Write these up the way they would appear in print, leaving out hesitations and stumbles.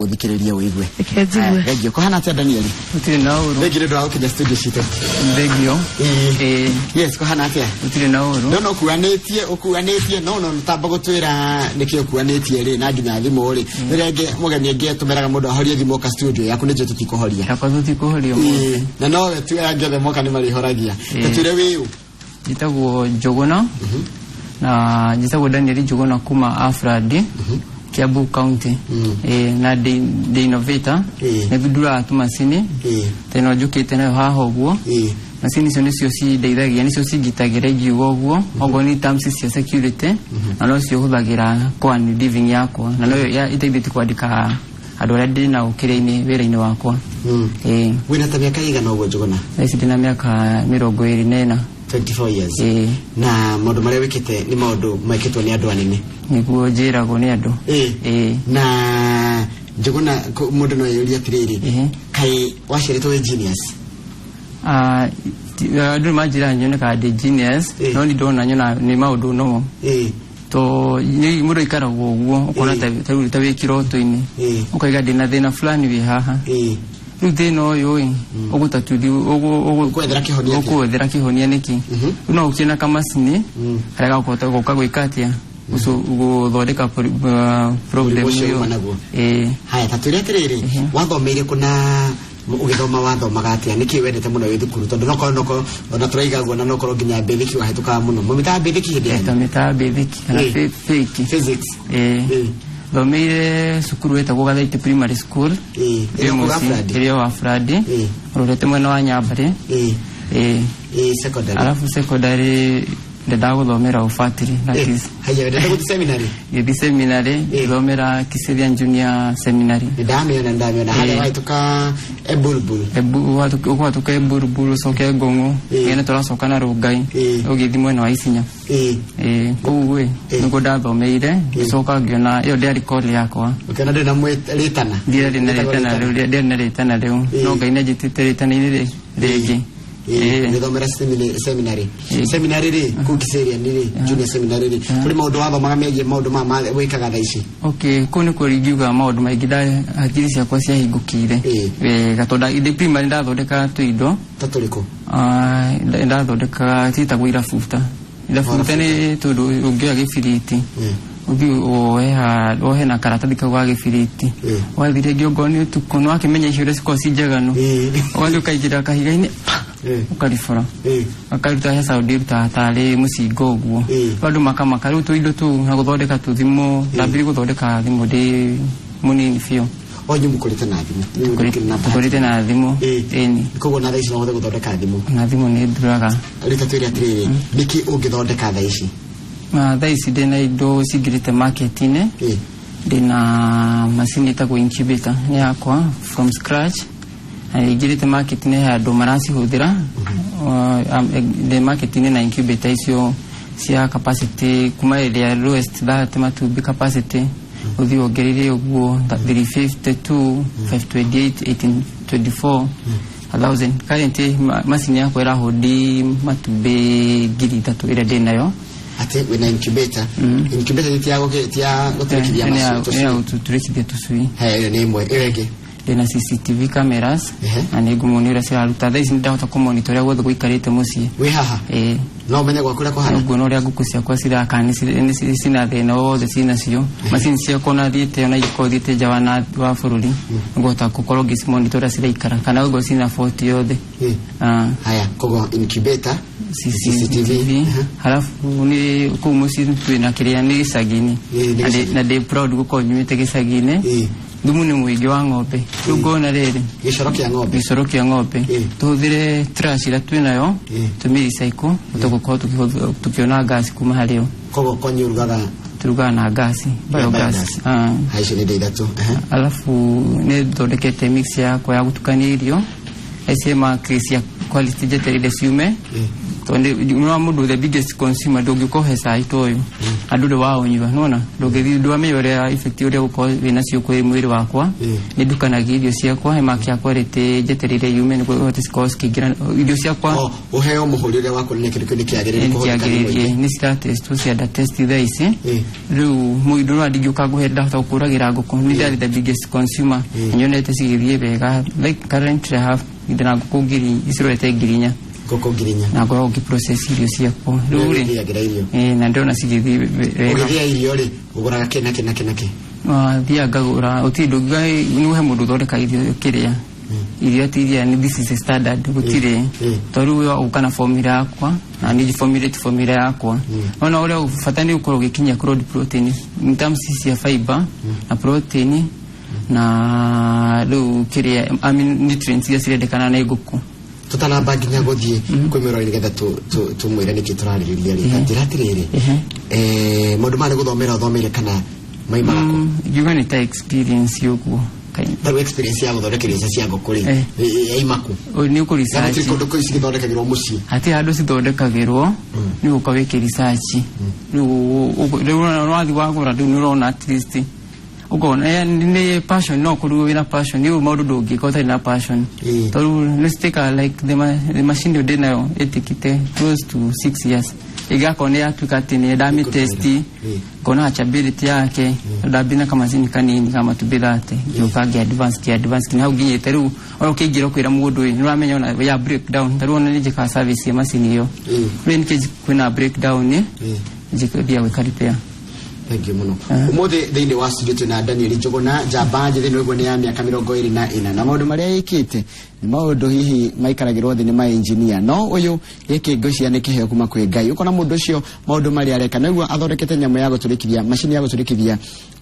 Ũthikĩrĩrie ũigue. Reke njigue. Thengiũ. Kũhana atĩa, Daniel? Gũtirĩ na ũru. Thengiũ nĩ ũndũ wa gũkinya studio citũ. Thengio. Ĩĩ. Yes, kũhana atĩa? Gũtirĩ na ũru. Ndona ũkuanĩtie, ũkuanĩtie, no tamba gũtwĩra nĩkĩ ũkuanĩtie rĩ, na nginya thimũ rĩ. Rĩrĩa ĩngĩ mũgeni ĩngĩ tũmeraga mũndũ ahorie thimũ oka studio yaku, nĩ njũĩ tũtikũhoria. Yakwa tũtikũhoria. Ĩĩ, na nowe tu, arĩa angĩ othe moka nĩ marĩhoragia. Ĩĩ. Tũtwĩre wĩũ. Njĩtagwo Njũgũna na njĩtagwo Daniel Njũgũna kuma Afradi, Kiambu County. Ĩĩ, na ndĩ innovator. Nĩ thunduraga tũmacini ta ĩno njũkĩte nayo haha ũguo. Macini icio nĩcio cindeithagia, nĩcio cingitagĩra ingiuga ũguo, okorwo nĩ terms cia security, na nocio hũthagĩra kwa living yakwa, na noyo iteithĩtie kwandĩka andũ arĩa ndĩ nao kĩrĩa-inĩ wĩra-inĩ wakwa. Ĩĩ. Wĩna ta mĩaka ĩigana ũguo, Njũgũna? Thaa ici ndĩna mĩaka 24. 24 years? Ĩĩ. Na maũndũ marĩa wĩkĩte nĩ maũndũ mekĩtwo nĩ andũ anene. Nĩguo njĩragwo nĩ andũ. Ĩĩ. Na Njũgũna, mũndũ no eyũrie atĩrĩrĩ, kaĩ waciarĩtwo wĩ genius? Ah, andũ nĩ manjĩraga nyonekaga ndĩ genius, no nĩ ndona nyona nĩ maũndũ nomo to nĩ mũndũ aikaragwo ũguo ũkona ta wĩ kĩroto-inĩ, ũkaiga ndĩna thĩna fulani wĩ haha. Rĩu thĩna ũyũ ĩ ũgũtatuthi Ũkwethera kĩhonia kĩ? Ũkũwethera kĩhonia nĩkĩ? Rĩu no ũkĩe na kamacini karĩa gakũhota gũka gwĩka atĩa, gũthondeka problem Mũrimũ ũcio ĩyo. uma naguo. Ĩĩ. Haya, ta twĩre atĩrĩrĩ, wathomeire kũ, na ũgĩthoma wathomaga atĩa? Nĩkĩ wendete mũno wĩ thukuru? Tondũ nokorwo ona tũraiga guo, na nokorwo nginya mbĩthĩki wahĩtũkaga mũno, mũmĩtaga mbĩthĩki hĩndĩ yanyu? Tũmĩtaga basic kana fake. Physics. Ĩĩ. Thomeire cukuru wĩtagwo Gathaiti Primary School. Ĩrĩa Ĩ kũu mũciĩ, Afradi? ĩrĩa o Afradi, ũrorete mwena wa Nyambarĩ. Ĩĩ. Secondary? Alafu secondary ndendaga gũthomera ũbatiri, that is Haya, wendete gũthiĩ seminary? Gĩthiĩ seminary, ngĩthomera Kiserian Junior Seminary. Nĩndamĩona harĩa wahĩtũka Ebulbul. Ũkũhatũka Ebulbul, ũcoke Ngong'o, ngene tũracoka na Rũngai, ũgĩthiĩ mwena wa Isinya. Ĩĩ, kũu ĩ nĩkuo ndathomeire, ngĩcoka ngĩona ĩyo ndĩarĩ call yakwa. Ũkĩona ndũrĩ na rĩtana. Ndiarĩ na Rĩtagwo rĩtana rĩu, ndiarĩ na rĩtana rĩu, no Ngai nĩanjĩtĩte rĩtana-inĩ rĩngĩ. Ũgĩthomera seminary. Seminary rĩ, kũu Kiserian rĩ, junior seminary rĩ, kũrĩ maũndũ wathomaga megiĩ maũndũ maya wĩkaga thaa ici? Okay, kũu nĩkuo ingiuga maũndũ maingĩ hakiri ciakwa ciahingũkĩire wega, tondũ ndĩ primary ndathondekaga tũindo. Ta tũrĩkũ? Ah, ndathondekaga ciĩtagwo irabuta. Irabuta nĩ tondũ ũngĩoya gĩbiriti, ũthiĩ wohe wohe na karatathi kau ga gĩbiriti, wathiĩ rĩngĩ okorwo nĩ ũtukũ nĩ wakĩmenya icio ũrĩa cikoragwo ci njaganu, ũgathiĩ ũkaingĩra kahiga-inĩ, ũkaribũra, akaruta he sound ĩrutaga tarĩ mũcinga ũguo. Rĩu andũ makamaka. Rĩu tũindo tũu na gũthondeka tũthimũ, ndambire gũthondeka thimũ ndĩ mũnini biũ. O inyuĩ mũkũrĩte na thimũ? Inyuĩ mũkĩrĩ na bahati. Tũkũrĩte na thimũ. Ĩni. Koguo na thaa ici no ũhote gũthondeka thimũ? Na thimũ nĩ nduraga. Rĩu ta twĩre atĩrĩrĩ, nĩkĩ ũngĩthondeka thaa ici? Na thaa ici ndĩna indo cingĩrĩte market-inĩ. Ndĩna macini ĩtagwo incubator, nĩ yakwa from scratch, na ĩingĩrĩte market-inĩ, he andũ maracihũthĩra. Ndĩ market-inĩ na incubator icio cia capacity kuma ĩrĩa lowest 30 matumbĩ capacity, ũthiĩ wongereire ũguo 352, 528, 1824, 1000. Currently macini yakwa ĩrahũndi matumbĩ 3000 ĩrĩa ndĩ nayo. Atĩ wĩna incubator? Incubator nĩ ti ya gũtũrĩkithia Nĩ ya tũcui? Nĩ ya gũtũrĩkithia tũcui. Haya, ĩyo nĩ ĩmwe. Ĩyo ĩngĩ? Ndĩna CCTV cameras, na nĩ ngũmuonia ũrĩa ciraruta. Thaa ici nĩndahota kũmonitor ũrĩa guothe gũikarĩte mũciĩ. Wĩ haha? Ĩĩ. No ũmenye gwaku ũrĩa kũhana? Nguona ũrĩa ngũkũ ciakwa ciraka, nĩ cina thĩna wothe cinacio. Macini ciakwa ona thiĩte, ona ingĩkorwo thiĩte nja wa bũrũri, ngũhota gũkorwo ngĩcimonitor ũrĩa ciraikara kana ũguo cina fault yothe. Ah. Haya, koguo incubator, CCTV. Halafu nĩ kũu mũciĩ twĩna kĩrĩa nĩ gĩcagi-inĩ. Ĩĩ, nĩ gĩcagi. Na ndĩ proud gũkorwo nyumĩte gĩcagi-inĩ. Thumu nĩ mũingĩ wa ng'ombe. Rĩu ngona rĩrĩ Gĩcoro kĩa ng'ombe. Gĩcoro kĩa ng'ombe, tũhũthĩre trash ĩrĩa twĩnayo, tũmĩ recycle, tũgũkorwo tũkĩona gas kuma harĩ yo. Koguo kwanyu ũrugaga? Turugaga na gasi, biogas. Biogas. Ah. Haya, icio nĩ indo ithatũ. Alafu nĩ thondekete mix yakwa ya gũtukania irio cia quality njetereire ciume. Tondũ nĩ mũndũ the biggest consumer, ndũngĩkũhe cai ta ũyũ na ndũrĩ waũnyua, nĩwona ndũngĩthiĩ ndwamenya ũrĩa effect ũrĩa gũkorwo wĩnacio kwĩ mwĩrĩ wakwa. Nĩ ndukanagia irio ciakwa, he maki yakwa rĩtĩ njetereire yume nĩguo ihote cikorwo cikĩingĩra irio ciakwa. O ũheo mũhũri ũrĩa wa kuonania kĩndũ kĩu nĩ kĩagĩrĩire kũhũthĩka nĩ mũingĩ. Nĩ ciratestwo, cianda test thaa ici. Rĩu mũndũ no ndingĩũka ngũhe, ndahota gũkũragĩra ngũkũ, nĩ ndarĩ the biggest consumer. Nyonete cigĩthiĩ wega, like currently I have ndĩna ngũkũ 4,000 icirorete 4,000. Ngũkũ 4,000. Na ngoragwo ngĩprocess irio ciakwa rĩu rĩ. Ũgĩthĩagĩra irio. Na ndĩrona cigĩthiĩ wega. Ũgĩthĩa irio rĩ, ũgũraga kĩ na kĩ na kĩ na kĩ? Thiaga ngagũra, ũtirĩ ndũngiuga nĩ ũhe mũndũ ũthondeka irio kĩrĩa irio ati iria ni this is a standard, gũtirĩ. Tondũ rĩu ũka na formula yakwa na nĩ formulate formula yakwa, ona ũrĩa bata nĩ ũkorwo ũgĩkinyia crude protein in terms cia fiber na protein na rĩu kĩrĩa, I mean, nutrients iria cirendekana nĩ ngũkũ. Tutanamba nginya gũthiĩ kwĩ mĩrori nĩgetha tũmwĩre nĩkĩ tũrarĩrĩria rĩ, ta njĩra atĩrĩrĩ, maũndũ maya nĩ gũthomera ũthomeire kana maimaga kũ? Ngiuga nĩ ta experience ũguo. Tarĩu experience ya gũthondeka irio cia ngũkũ rĩ, yaima kũ? Nĩ ũkũ Na research. gũtirĩ kũndũ kũu cigĩthondekagĩrwo mũciĩ? Hatirĩ handũ cithondekagĩrwo, nĩ gũka wĩke research. Rĩu wathiĩ wagũra, rĩu nĩ ũrona at least ũkona nĩ passion, no kũrigwo wĩna passion nĩ maũndũ ndũngĩka ũtarĩ na passion. Tondũ let's take a, like the machine ĩyo ndĩnayo ĩtĩkĩte close to 6 years, ĩgakorwo nĩ yatuĩka atĩ nĩ ndamĩtesti, ngona hatchability yake. Ndambia na kamacini kanini ka matumbĩ 30, ngĩũka ngĩ advance, ngĩ advance nginya hau nginyĩte rĩu. Ona ũkĩingĩra ũkwĩra mũndũ ĩ nĩ ũramenya ona ya breakdown, ta rĩu ona nĩ njĩkaga service ya macini ĩyo. Rĩu nĩkĩ kwĩna breakdown ĩ njĩthiaga gwĩka repair. Thank you muno. Umuthi thiini wa studio twina Daniel Njuguna, njamba njĩthĩ, nĩguo nĩ ya mĩaka 24, na maũndũ marĩa ĩkĩte nĩ maũndũ hihi maikaragĩrwo thĩ nĩ ma engineer, no ũyũ gĩkĩ ngwĩciria nĩ kĩheo kuma kwĩ Ngai. Ũkona mũndũ ũcio maũndũ marĩa areka, nĩguo athondekete nyamũ ya gũtũrĩkithia, macini ya gũtũrĩkithia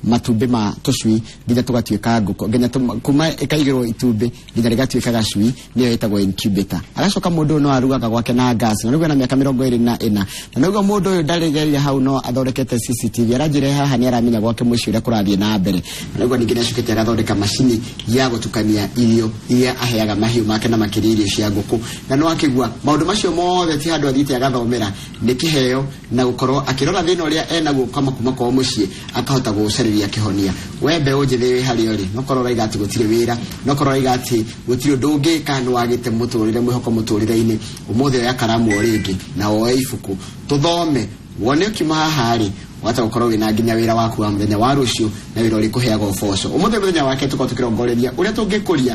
matumbĩ ma tũcui nginya tũgatuĩka ngũkũ, nginya kuma ĩkaigĩrwo itumbĩ nginya rĩgatuĩka gacui, nĩyo ĩtagwo incubator. Agacoka mũndũ ũyũ no arugaga gwake na gas, na nĩguo na mĩaka 24, na nĩguo mũndũ ũyũ ndarĩgeria hau, no athondekete CCTV, aranjĩra haha nĩ aramenya gwake mũciĩ ũrĩa kũrathiĩ na mbere, na nĩguo ningĩ nĩacokete agathondeka macini ya gũtukania irio iria aheaga mahiũ make na makĩria irio cia ngũkũ. Na nĩ wakĩgua maũndũ macio mothe ti handũ athiĩte agathomera, nĩ kĩheo na gũkorwo akĩrora thĩna ũrĩa enaguo kama kuma kwao mũciĩ, akahota gũcarĩria kĩhonia. We mbeũ njĩthĩ wĩ harĩa ũrĩ, nokorwo ũraiga atĩ gũtirĩ wĩra, nokorwo ũraiga atĩ gũtirĩ ũndũ ũngĩka, nĩ wagĩte mũtũrĩre, mwĩhoko mũtũrĩre-inĩ, ũmũthĩ oya karamu o rĩngĩ na woe ibuku tũthome, wone ũkiuma haha rĩ, wata gũkorwo wĩna nginya wĩra waku wa mũthenya wa rũciũ na wĩra ũrĩkũheaga ũboco. Ũmũthĩ mũthenya wake tũkorwo tũkĩrongoreria ũrĩa tũngĩkũria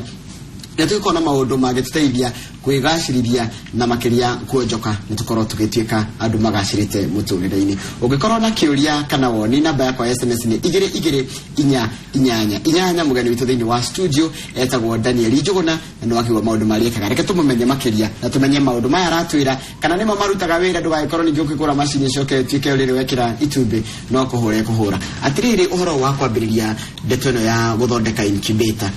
na tũgĩkorwo na maũndũ mangĩtũteithia kwĩgacĩrithia na makĩria kuonjoka nĩ tũkorwo tũgĩtuĩka andũ magacĩrĩte mũtũrĩre-inĩ. Ũngĩkorwo na kĩũria kana woni, namba yakwa ya SMS nĩ 22888. Mũgeni witũ thĩinĩ wa studio etagwo Daniel Njuguna, na nĩ wakĩgua maũndũ marĩa ekaga. Reke tũmũmenye makĩria na tũmenye maũndũ maya aratwĩra kana nĩmo marutaga wĩra, ndũgagĩkorwo ningĩ ũkĩgũra macini ĩcoke ĩtuĩke rĩrĩ wekĩra itumbĩ no kũhũra ĩkũhũra. Atĩrĩrĩ, ũhoro wa kwambĩrĩria ndeto ĩno ya gũthondeka incubator,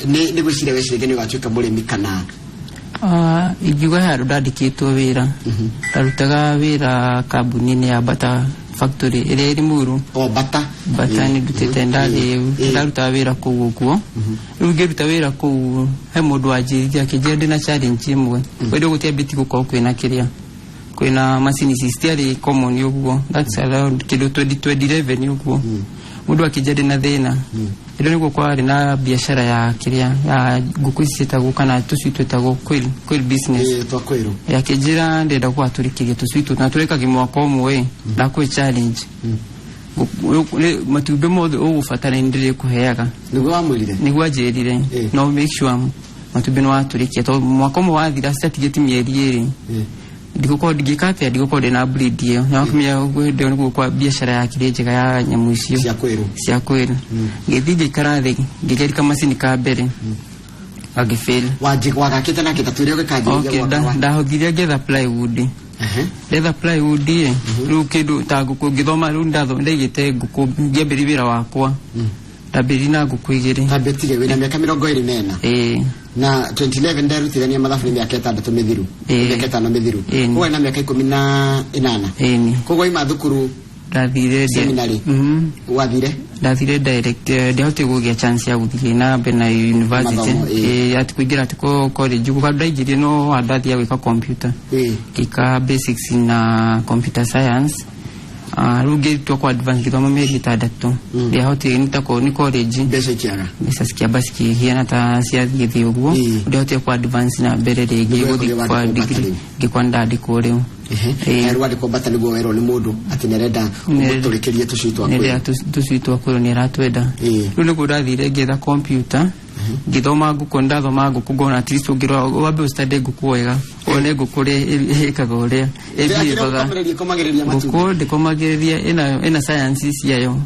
nĩ gwĩciria weciragia nĩ ũgatuĩka mũrĩmi kana? Ingiuga he handũ ndandĩkĩtwo wĩra, ndarutaga wĩra kambuni-inĩ ya Bata Factory ĩrĩa ĩrĩ Muru. O Bata. Bata nĩ ndutĩte, ndathiĩ ndarutaga wĩra kũu ũguo. Rĩu ngĩruta wĩra kũu, he mũndũ wanjĩrire akĩnjĩra ndĩna challenge ĩmwe, wendo gũtiambĩtie gũkorwo kwĩna kĩrĩa kwĩna macini ici citiarĩ common ũguo, that's around kĩndũ 2011 ũguo. Mũndũ akĩnjĩra ndĩna thĩna ĩndo nĩguo kwarĩ na biacara ya kĩrĩa ya ngũkũ ici ciĩtagwo kana tũcui twĩtagwo quail, quail business. Twa kwĩrũ. Akĩnjĩra ndĩrenda gũgatũrĩkĩria tũcui tũtũ na tũrĩkagia mwaka ũmwe, ndakũhe challenge. Matumbĩ mothe ũgũbatara nĩ ndĩrĩkũheaga. Nĩguo wamwĩrire? Nĩguo anjĩrire. No make sure matumbĩ nĩ watũrĩkia, tondũ mwaka ũmwe wathira citatigĩte mĩeri 2, ndigũkorwo ndingĩka atĩa, ndigũkorwo ndĩna breed ĩyo, na wakumenya hĩndĩ ĩyo nĩguo kwa biacara yakĩrĩ njega ya nyamũ icio. Cia kwĩrũ. Cia kwĩrũ. Ngĩthiĩ ngĩikara thĩ, ngĩgeria kamacini ka mbere, gagĩfail. Wagakĩte nake ta twĩre ũgĩkanjĩrĩria Okay, gwaka ndahũthire ngĩetha plywood. Ndetha plywood ĩ, rĩu kĩndũ ta ngũkũ ngĩthoma, rĩu ndaigĩte ngũkũ, ngĩambĩrĩria wĩra wakwa, ndambĩrĩria na ngũkũ 2. Tambia tige wĩna mĩaka 24? Ĩĩ. Na 2011 nderutithania mathabu nĩ mĩaka 6 mĩthiru. Mĩaka 5 mĩthiru. Koguo na mĩaka 18. Ĩni. Koguo ima thukuru Ndathire seminary? Wathire? Ndathire direct, ndiahotire kũgĩa chance ya gũthiĩ na mbere na university. Mathomo, ĩĩ. Atĩ kũingĩra atĩ college guka ndaingĩrie no ndathiaga gwĩka computer. Ngĩka basics na computer science. Rĩu ngĩtua kwa advance, ngĩthoma mĩeri 6. Ndiahotire nĩ ta nĩ college. Mbeca ikiaga. Mbeca cikĩamba cikĩhiana ta ciathiĩ thĩ ũguo. Ndiahotire kwa advance na mbere rĩngĩ. Nĩguo gũthiĩ wandĩkwo kwa bata degree. rĩu. Ngĩkwa ndandĩkwo rĩu. Rĩu wandĩkwo bata nĩguo werwo nĩ mũndũ atĩ nĩarenda ũmũtũrĩkĩrie tũcui twa nĩrĩa kwĩrwo. Tũcui twa kwĩrwo nĩ aratwenda. Rĩu nĩguo ndathire ngĩetha computer, ngĩthoma ngũkũ. Ndathoma ngũkũ ngona at least ũngĩrora wambe ũstudy ngũkũ wega, wone ngũkũ ũrĩa ĩkaga, ũrĩa ĩbievaga. Ĩkomagĩrĩria ĩkomagĩrĩria matumbĩ. Ngũkũ ndĩkomagĩrĩria, ĩna science ciayo.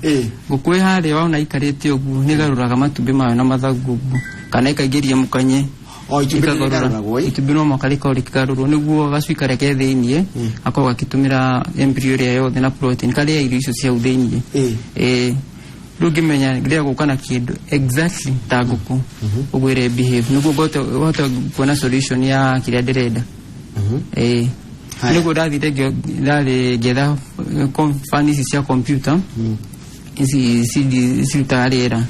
Ngũkũ ĩ harĩa wona ikarĩte ũguo nĩgarũraga matumbĩ mayo na mathagu ũguo, kana ĩkaingĩria mũkanye. O itumbĩ Ĩkagarũra. nĩrĩgarũragwo, ĩ? Itumbĩ no mũhaka rĩkorwo rĩkĩgarũrwo nĩguo gacui karĩa ke thĩiniĩ gakorwo gakĩtũmĩra embryo ĩrĩa yothe na protein karĩa irio icio cia hau thĩiniĩ. Rĩu ngĩmenya ndĩrenda gũka na kĩndũ exactly ta ngũkũ ũguo ĩrĩa behave, nĩguo ngote hote kuona solution ya kĩrĩa ndĩrenda. Haya. Nĩguo ndathire ndarĩ ngĩetha fan ici cia computer ici cirutaga rĩera.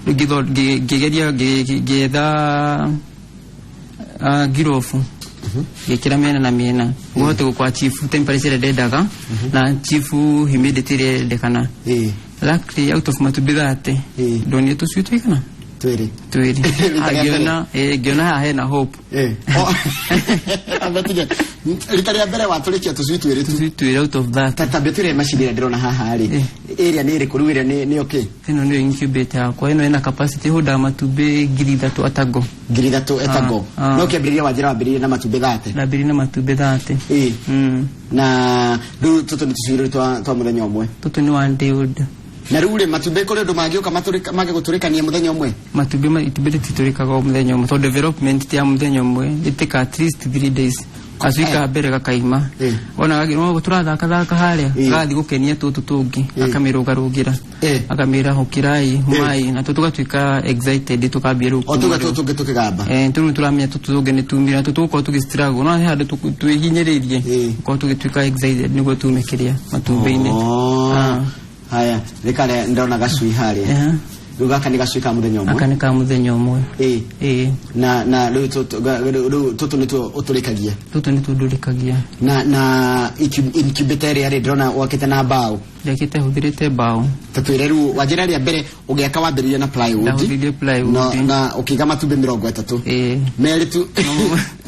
Rĩu ngĩgeria ngĩetha ngirobu, ngĩkĩra mĩena na mĩena nĩguo hote gũkũ achieve temperature ĩrĩa ndendaga na achieve humidity ĩrĩa ĩrendekana. Luckily, out of matumbĩ 30, ndonire tũcui tũigana? Twĩrĩ. Twĩrĩ. Rita rĩa mbere. Ngĩona haha hena hope. O, amba tige rita rĩa mbere watũrĩkia tũcui twĩrĩ tu? Tũcui twĩrĩ out of that. Ta tambia twĩre macini ĩrĩa ndĩrona haha rĩ, ĩrĩa nĩ ĩrĩkũ rĩu? Ĩrĩa nĩ okay? Ĩno nĩyo incubator yakwa. Ĩno ĩna capacity hũndaga matumbĩ 3,000 atago. 3,000 etago? Ah. No kĩambĩrĩria wanjĩra wambĩrĩrie na matumbĩ 30. Ndambĩrĩria na matumbĩ 30. Na rĩu tũtũ nĩ tũcui rĩu twa mũthenya ũmwe? Tũtũ nĩ one day old. Na rĩu rĩ, matumbĩ kũrĩ ũndũ mangĩũka mangĩgũtũrĩkania mũthenya ũmwe? Matumbĩ itumbĩ rĩtitũrĩkaga o mũthenya ũmwe tondũ development ti ya mũthenya ũmwe, ĩtĩka at least 3 days. Gacui ka mbere gakaima ona no tũrathakathaka harĩa, gagathiĩ gũkenia tũtũ tũngĩ, akamĩrũgarũgĩra, akamĩra hũkĩrai mai, na tũ tũgatuĩka excited, tũkambia rĩu O tuga kũrĩo. tũtũ tũngĩ tũkĩgamba. Tũrĩu tũramenya tũtũ tũngĩ nĩ tumire, na tũgũkorwo tũgĩ struggle no he handũ twĩhinyĩrĩirie gũkorwo tũgĩtuĩka excited nĩguo tume kĩrĩa matumbĩ-inĩ. Oh. Haya, rĩkarĩa ndĩrona gacui harĩa. Rĩu gaka nĩ gacui ka mũthenya ũmwe? Aka nĩ ka mũthenya ũmwe. Ĩĩ. Na rĩu rĩu tũtũ nĩtuo ũtũrĩkagia? Tũtũ nĩ tũndũrĩkagia. Na incubator ĩrĩa rĩ, ndĩrona wakĩte na mbaũ. Ndekĩte hũthĩrĩte mbaũ. Ta twĩre rĩu, wanjĩra rĩa mbere ũgĩaka wambĩrĩrie na plywood. Ndahũthĩrire plywood. Na ũkĩiga matumbĩ 30. Ĩĩ. Merĩ tu.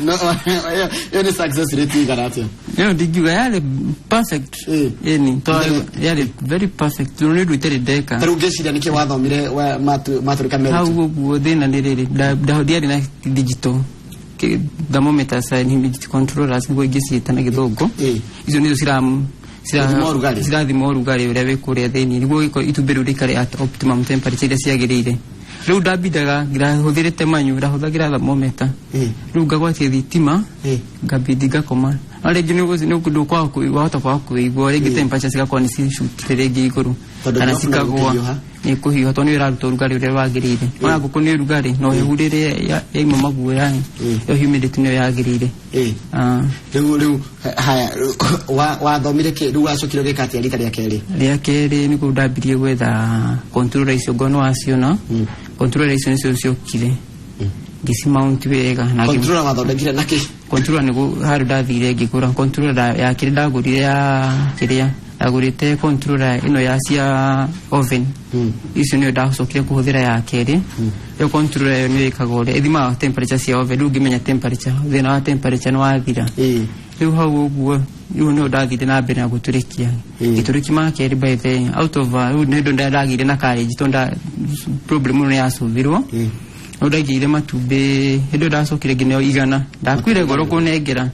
No, ĩyo nĩ success rate igana atĩa? Ĩyo ndingiuga yarĩ perfect. Ĩni tondũ yarĩ very perfect, tondũ nĩ ũndũ itarĩ ndeka. Ta rĩu ngĩciria nĩkĩ wathomire matũrĩka merĩ Hau tu? ũguo thĩna nĩ rĩrĩ, ndiarĩ na digital thermometers and humidity controllers nĩguo ingĩciĩta na gĩthũngũ. Icio nĩcio Gũthima ũrugarĩ. Cirathima ũrugarĩ ũrĩa wĩ kũrĩa thĩinĩ nĩguo itumbĩ rĩu rĩikare at optimum temperature iria ciagĩrĩire. Rĩu ndambindaga ndahũthĩrĩte manyu, ndahũthagĩra thermometer. Rĩu ngagwatia thitima, ngambindi ngakoma, no rĩngĩ nĩ wahota kwaga kũigua rĩngĩ temperature cigakorwo nĩ cicutire rĩngĩ igũrũ Tondũ kana nĩ cikagũa. kũhiũha. Nĩ kũhiũha tondũ nĩ ĩraruta ũrugarĩ ũrĩa wagĩrĩire. Ona ngũkũ nĩ ũrugarĩ na ũhehu rĩrĩa yaima maguoya, ĩyo humidity nĩyo yagĩrĩire. Ah. Rĩu haya, rĩu, wathomire kĩ? Rĩu wacokire ũgĩka atĩa rita rĩa kerĩ? Rĩa kerĩ nĩguo ndambirie gwetha controller icio, ngono waciona controller icio nĩcio ciokire, ngĩcimount wega na Controller wathondekire na kĩ? Controller nĩguo handũ ndathire ngĩgũra controller ya kĩrĩa ndagũrire, ya kĩrĩa ndagũrĩte, controller ĩno ya cia oven. Icio nĩyo ndacokire kũhũthĩra ya kerĩ. Ĩyo controller ĩyo nĩyo ĩkaga ũrĩa ĩthimaga temperature cia oven. Rĩu ngĩmenya temperature, thĩna wa temperature nĩ wathira. Rĩu hau ũguo rĩu nĩho ndathire na mbere na gũtũrĩkia. Gĩtũrĩki ma kerĩ, by the out of rĩu nĩ ndũ ndagĩire na courage tondũ problem ĩno nĩ yacovirwo. Rĩu ndaigĩire matumbĩ, hĩndĩ ĩyo ndacokire nginya 100, ndakuire ngoro kũnengera,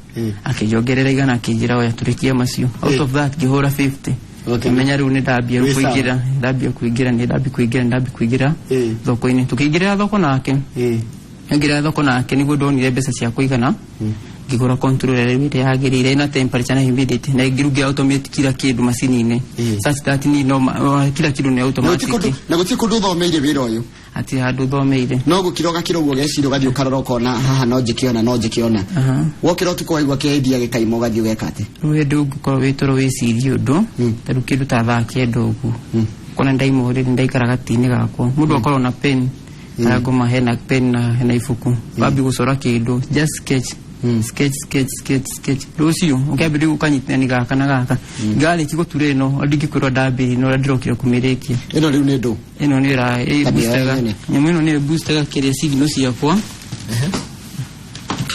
akĩnjongerera 100, akĩnjĩra oya tũrĩkie macio. Out of that ngĩhũra 50. Ngĩmenya rĩu nĩ ndambia Wĩ sawa. kũingĩra, ndambia kũingĩra, nĩ ndambia kũingĩra, nĩ ndambia kũingĩra thoko-inĩ. Tũkĩingĩrĩra thoko nake, ngĩra thoko nake nĩguo ndonire mbeca cia kũigana, ngĩgũra controller rĩu ĩrĩa yagĩrĩire ĩna temperature na humidity, na ngĩrugĩa automate kila kĩndũ macini-inĩ such that ni no kila kĩndũ nĩ Na gũtirĩ automatic. Na gũtirĩ kũndũ ũthomeire wĩra ũyũ? Ati handũ thomeire. No gũkira ũgakira ũguo ũgeciria, ũgathiĩ ũkarora ũkona haha no njĩkĩona, no njĩkĩona. Wokĩra ũtukũ waigua kĩidea gĩkaima, ũgathiĩ ũgeka atĩ? Rĩu hĩndĩ ũngĩkorwo wĩ toro wĩcirie ũndũ, ta rĩu kĩndũ ta thaa 9 ũguo, Kona ndaima already ndaikara gatĩ-inĩ gakwa. Mũndũ akorwo na pen, aragoma hena pen na hena ibuku, wambi gũcora kĩndũ, just sketch, sketch, sketch, sketch, sketch. Rũciũ ũkĩambĩrĩria ũkanyitithania gaka na gaka, ngarĩki gũtura ĩno, ndingĩkwĩrwo ndambĩrĩria no ũrĩa ndĩrokire kũmĩrĩkia. Ĩno rĩu nĩ ndũ? Ĩno nĩ ĩra Tabia boostaga nyene. Nyamũ ĩno nĩ boostaga kĩrĩa signal ciakwa